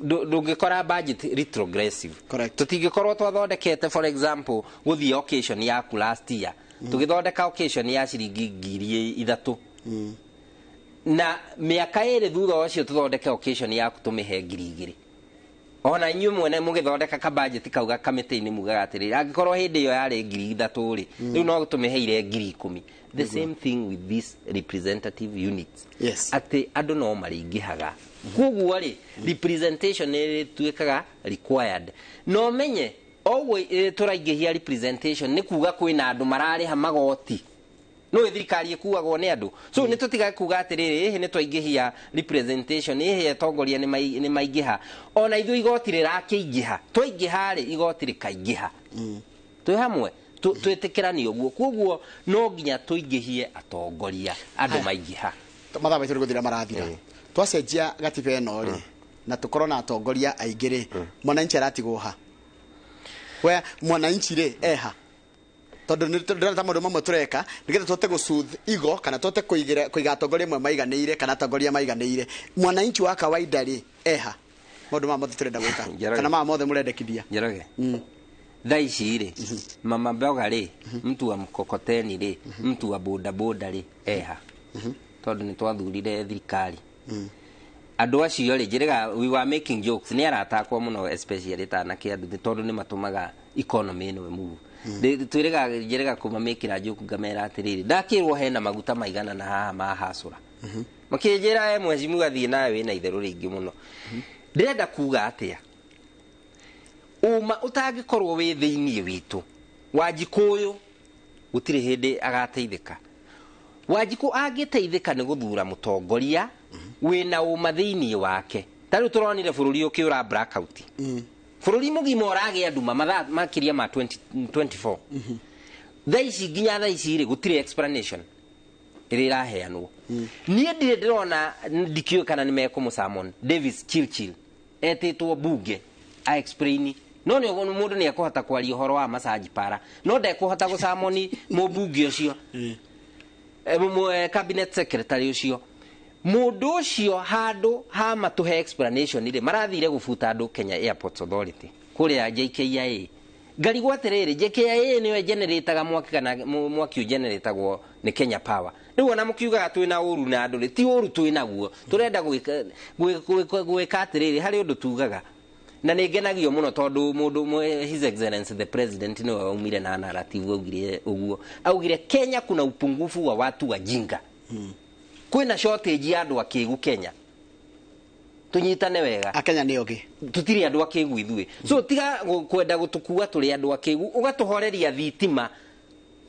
Ndũngĩkora budget retrogressive. Tũtingĩkorwo twathondekete for example gũthiĩ occasion yaku last year, tũgĩthondeka occasion ya ciringi 3,000. Na mĩaka ĩrĩ thutha ũcio tũthondeke occasion yaku tũmĩhe 2,000. Ona inyuĩ mwene mũgĩthondeka ka budget kau ga kamĩtĩ-inĩ mugaga atĩrĩrĩ, angĩkorwo hĩndĩ ĩyo yarĩ 3,000 rĩ, rĩu no tũmĩheire 10,000. The same thing with these representative units. Atĩ andũ no marĩingĩhaga. Koguo rĩ, representation nĩ ĩtuĩkaga required. No menye oguo tũraingĩhia representation nĩ kuga kwĩna andũ mararĩha magoti. No thirikari ĩkuagwo nĩ andũ. So nĩ tũtigaga kuga atĩrĩrĩ, ĩhĩ nĩ twaingĩhia representation, ĩhĩ atongoria nĩ maingĩha. Ona ithuĩ igoti rĩrakĩingĩha. Twaingĩha rĩ, igoti rĩkaingĩha. Twĩ hamwe, twĩtĩkĩrani ũguo. Koguo no nginya tũingĩhie atongoria, andũ maingĩha. Mathaa maitũ nĩ gũthira marathira. Twacenjia gatiba ĩno rĩ, na tũkorwo na atongoria aingĩ rĩ, mwananchi aratigwo ha? We mwananchi rĩ, eha? Tondu ndĩrona ta maũndũ mamwe tũreka nĩgetha tũhote gũsoothe ego kana tũhote kũiga atongoria amwe maiganĩire kana atongoria maiganĩire. Mwananchi wa kawaida rĩ eha maũndũ maya mothe tũrenda gwĩka kana maya mothe mũrendekithia. Njoroge, thaa ici rĩ, mama mboga rĩ, mtu wa mkokoteni rĩ, mtu wa bodaboda rĩ, eha tondũ nĩ twathurire thirikari andũ acio rĩ, njĩrĩga we were making jokes nĩ arata akwa mũno, especially ta anake andũ, tondũ nĩ matũmaga economy ĩno ĩmove. Twĩrĩga njĩrĩga kũmamĩkĩra joke, ngamera atĩrĩrĩ, ndakĩrwo hena maguta maigana na haha mahacũra, makĩnjĩra, "E mheshimiwa, thiĩ nawe wĩna itherũ rĩingĩ mũno." Ndĩrenda kuga atĩa? Ũma ũtangĩkorwo wĩ thĩiniĩ witũ, Wanjikũ ũyũ gũtirĩ hĩndĩ agateithĩka. Wanjikũ angĩteithĩka nĩ gũthura mũtongoria wĩna ũma thĩiniĩ wake. Ta rĩu tũronire bũrũri ũkĩũra blackout, bũrũri mũgima ũragĩa nduma mathaa makĩria ma 20 24. Thaa ici, nginya thaa ici rĩ, gũtirĩ explanation ĩrĩa ĩraheanwo. Niĩ ndirĩ ndĩrona, ndikĩũĩ kana nĩ mekũmũ Davis Chirchir etĩtwo bunge a explain, no nĩ mũndũ nĩ ekũhota kwaria ũhoro wa massage para, no ndekũhota gũcamoni mũmbunge ũcio, cabinet secretary ũcio. Mũndũ ũcio handũ ha matũhe explanation rĩ, marathire gũbuta andũ Kenya Airports Authority kũrĩa JKIA. Ngarigwo atĩrĩrĩ, JKIA nĩyo ĩgenerataga mwaki kana mwaki ũgeneratagwo nĩ Kenya Power? Rĩu ona mũkiugaga twĩna ũru na andũ rĩ, ti ũru twĩ naguo, tũrenda gwĩka atĩrĩrĩ, harĩ ũndũ tugaga na nĩ ngenagio mũno tondũ mũndũ His Excellency the President nĩwe waumire na narrative, augire ũguo, augire Kenya kuna upungufu wa watu wajinga. Kwĩna shortage ya andũ akĩgu Kenya. Tunyitane wega. Akenya nĩ ogĩ. Tutiri andũ akĩgu ithuĩ, so tiga kwenda gũtũkua tũrĩ andũ akĩgu, ũgatũhoreria thitima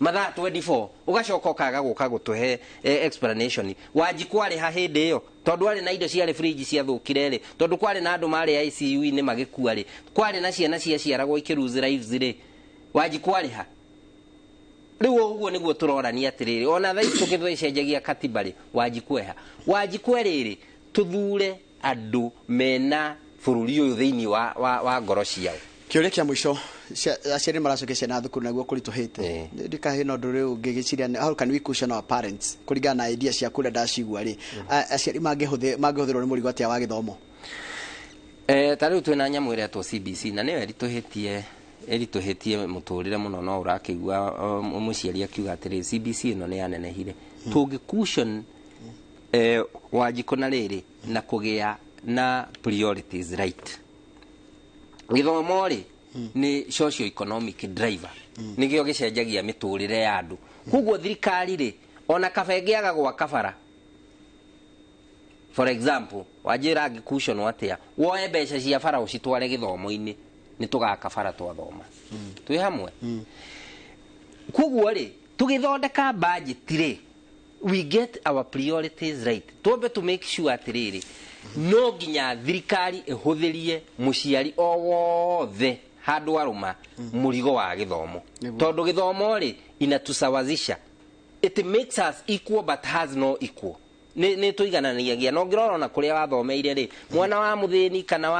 mathaa 24, ũgacoka ũkaga gũka gũtũhe explanation. Wanjikũ arĩ ha hĩndĩ ĩyo? Tondũ arĩ na indo ciarĩ fridge ciathũkire rĩ, tondũ kwarĩ na andũ marĩ ICU-inĩ magĩkua rĩ, kwarĩ na ciana ciaciaragwo ikĩ lives rĩ, Wanjikũ arĩ ha? Rĩu ũguo nĩguo tũrorania atĩrĩrĩ, ona thaa ici tũgĩcenjagia katiba rĩ, Wanjikũ eha? Wanjikũ rĩrĩ, tũthure andũ mena bũrũri ũyũ thĩinĩ wa ngoro ciao. Kĩũria kĩa mũico, aciari maracokia ciana thukuru naguo kũritũhĩte, ndikahe na ũndũ rĩu ngĩgĩciria, how can we cushion our parents? Kũringana na idea ciaku ũrĩa ndacigua rĩ, aciari mangĩhũthĩrwo nĩ mũrigo atĩa wa gĩthomo? Ta rĩu twĩna nyamũ ĩretwo CBC na nĩyo ĩritũhĩtie mũtũrĩre mũno, no ũrakĩigua mũciari akiuga atĩrĩ, CBC ĩno nĩ yanenehire. Tũngĩ cushion Wanjikũ na rĩrĩ na kũgĩa na priorities right. Gĩthomo rĩ, nĩ socio economic driver, nĩkĩo gĩcenjagia mĩtũrĩre ya andũ. Koguo thirikari rĩ, ona kaba ĩngĩaga gwaka bara, for example, wanjĩra angĩcushion atĩa? Woe mbeca cia bara ũcitware gĩthomo-inĩ, nĩ tũgaka bara twathoma twĩ hamwe. Koguo rĩ, tũgĩthondeka budget rĩ, we get our priorities right. Twambe to make sure atĩrĩrĩ, no nginya thirikari ĩhũthĩrie mũciari o wothe handũ arũma mũrigo wa gĩthomo, tondũ gĩthomo rĩ, inatusawazisha, it makes us equal but has no equal. Nĩ tũigananagia no ngĩrora ona kũrĩa wathomeire rĩ, mwana wa mũthĩni kana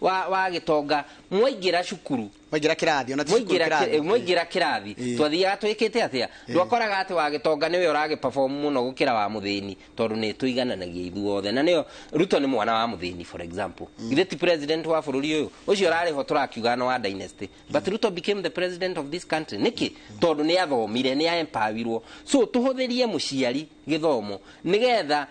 wa gĩtonga mwaingĩra cukuru, Mwaingĩra kĩrathi, ona ti cukuru, mwaingĩra kĩrathi. Mwaingĩra kĩrathi, twathiaga twĩkĩte atĩa? Ndwakoraga atĩ wa gĩtonga nĩwe ũragĩ perform mũno gũkĩra wa mũthĩni, tondũ nĩ tũigananagia ithuothe. Na nĩyo Ruto nĩ mwana wa mũthĩni, for example. Githĩ ti president wa bũrũri ũyũ? Ũcio ũrarĩho tũrakiuga no wa dynasty, but Ruto became the president of this country. Nĩkĩ? Tondũ nĩ athomire, nĩ aempawirwo. So tũhũthĩrie mũciari gĩthomo nĩgetha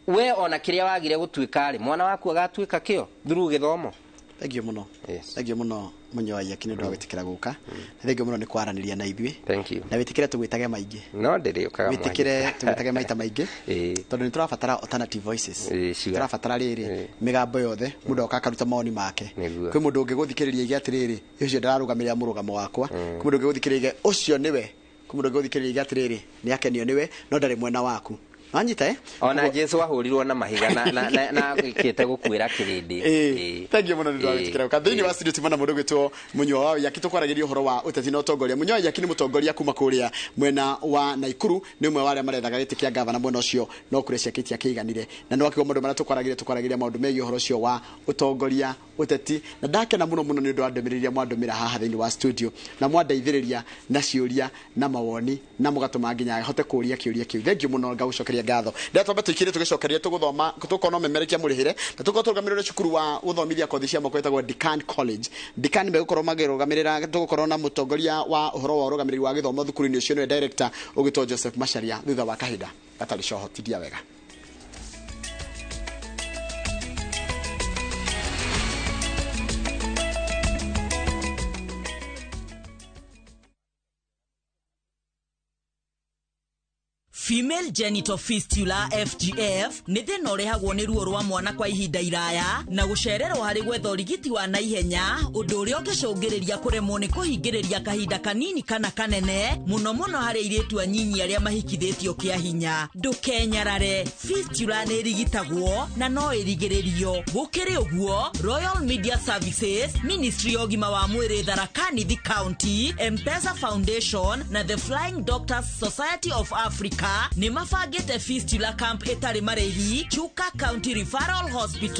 we ona kĩrĩa wagire gũtuĩka rĩ, mwana waku agatuĩka kĩo through gĩthomo. Thank you mũno. Thank you mũno, Mũnyo wa Iyaki, nĩ ũndũ wa gwĩtĩkĩra gũka, na thank you mũno nĩ kwaranĩria na ithuĩ. Thank you. Na wĩtĩkĩre tũgwĩtage maingĩ. No ndĩrĩũkaga. Wĩtĩkĩre tũgwĩtage maita maingĩ, tondũ nĩ tũrabatara alternative voices. Sure. Tũrabatara rĩrĩ mĩgambo yothe, mũndũ oka akaruta mawoni make. Nĩguo. Kwĩ mũndũ ũngĩgũthikĩrĩria ige atĩrĩrĩ, ũcio ndararũgamĩrĩra mũrũgamo wakwa. Kwĩ mũndũ ũngĩgũthikĩrĩria ige ũcio nĩwe. Kwĩ mũndũ ũngĩgũthikĩrĩria ige atĩrĩrĩ, nĩ akenio nĩwe no ndarĩ mwena waku. Wanyita eh? Ona Jesu ahũrirwo na mahiga na agĩkĩte gũkuĩra kĩrĩndĩ. Ĩĩ, thank you mũno nĩ ũndũ wa gwĩtĩkĩra gũka thĩinĩ wa studio. Timana mũndũ gwĩtwo Mũnyua wa Waiyaki, tũkwaragĩria ũhoro wa ũteti na ũtongoria. Mũnyua wa Waiyaki nĩ mũtongoria kuma kũrĩa mwena wa Naikuru, nĩ ũmwe wa arĩa marethaga gĩtĩ kĩa gavana mwena ũcio, no kũrĩa ciake itiakĩiganire. Na nĩ wakiuga maũndũ marĩa tũkwaragĩria maũndũ megiĩ ũhoro ũcio wa ũtongoria, ũteti, na ndakena mũno mũno nĩ ũndũ wa ndũmĩrĩri iria mwandũmĩra haha thĩinĩ wa studio, na mwandeithĩrĩria na ciũria na mawoni, na mũgatũma nginya hote kũũria kĩũria kĩu. Thank you mũno, ngagũcokeria ngatho. Ndĩratwamba tũikire tũgĩcokeria tũgũthoma tũkona ũmemerekia mũrĩhĩre, na tũkorwo tũrũgamĩrĩire cukuru wa gũthomithia kothi cia moko ĩtagwo Decan College. Decan megũkorwo makĩrũgamĩrĩra, tũgũkorwo na mũtongoria wa ũhoro wa ũrũgamĩrĩri wa gĩthomo thukuru-inĩ ũcio, nĩwe director ũgĩtwo Joseph Macharia, thutha wa kahinda gatarĩ coho. Tindia wega. Female genital fistula, FGF, nĩ thĩna ũrehagwo nĩ ruo rwa mwana kwa ihinda iraya na gũcererwo harĩ gwetha ũrigiti wa naihenya, ũndũ ũrĩa ũngĩcũngĩrĩria kũremwo nĩ kũhingĩrĩria kahinda kanini kana kanene, mũno mũno harĩ airĩtu anyinyi arĩa mahikithĩtio kĩa hinya. Ndũkenyarare, fistula nĩ ĩrigitagwo na no ĩrigĩrĩrio. Gũkĩrĩ ũguo, Royal Media Services, Ministry ya ũgima wa mwĩrĩ Tharaka Nithi County, M-Pesa Foundation na The Flying Doctors Society of Africa nĩ mabangĩte fistula camp ĩtarĩ marĩhi Chuka County Referral Hospital.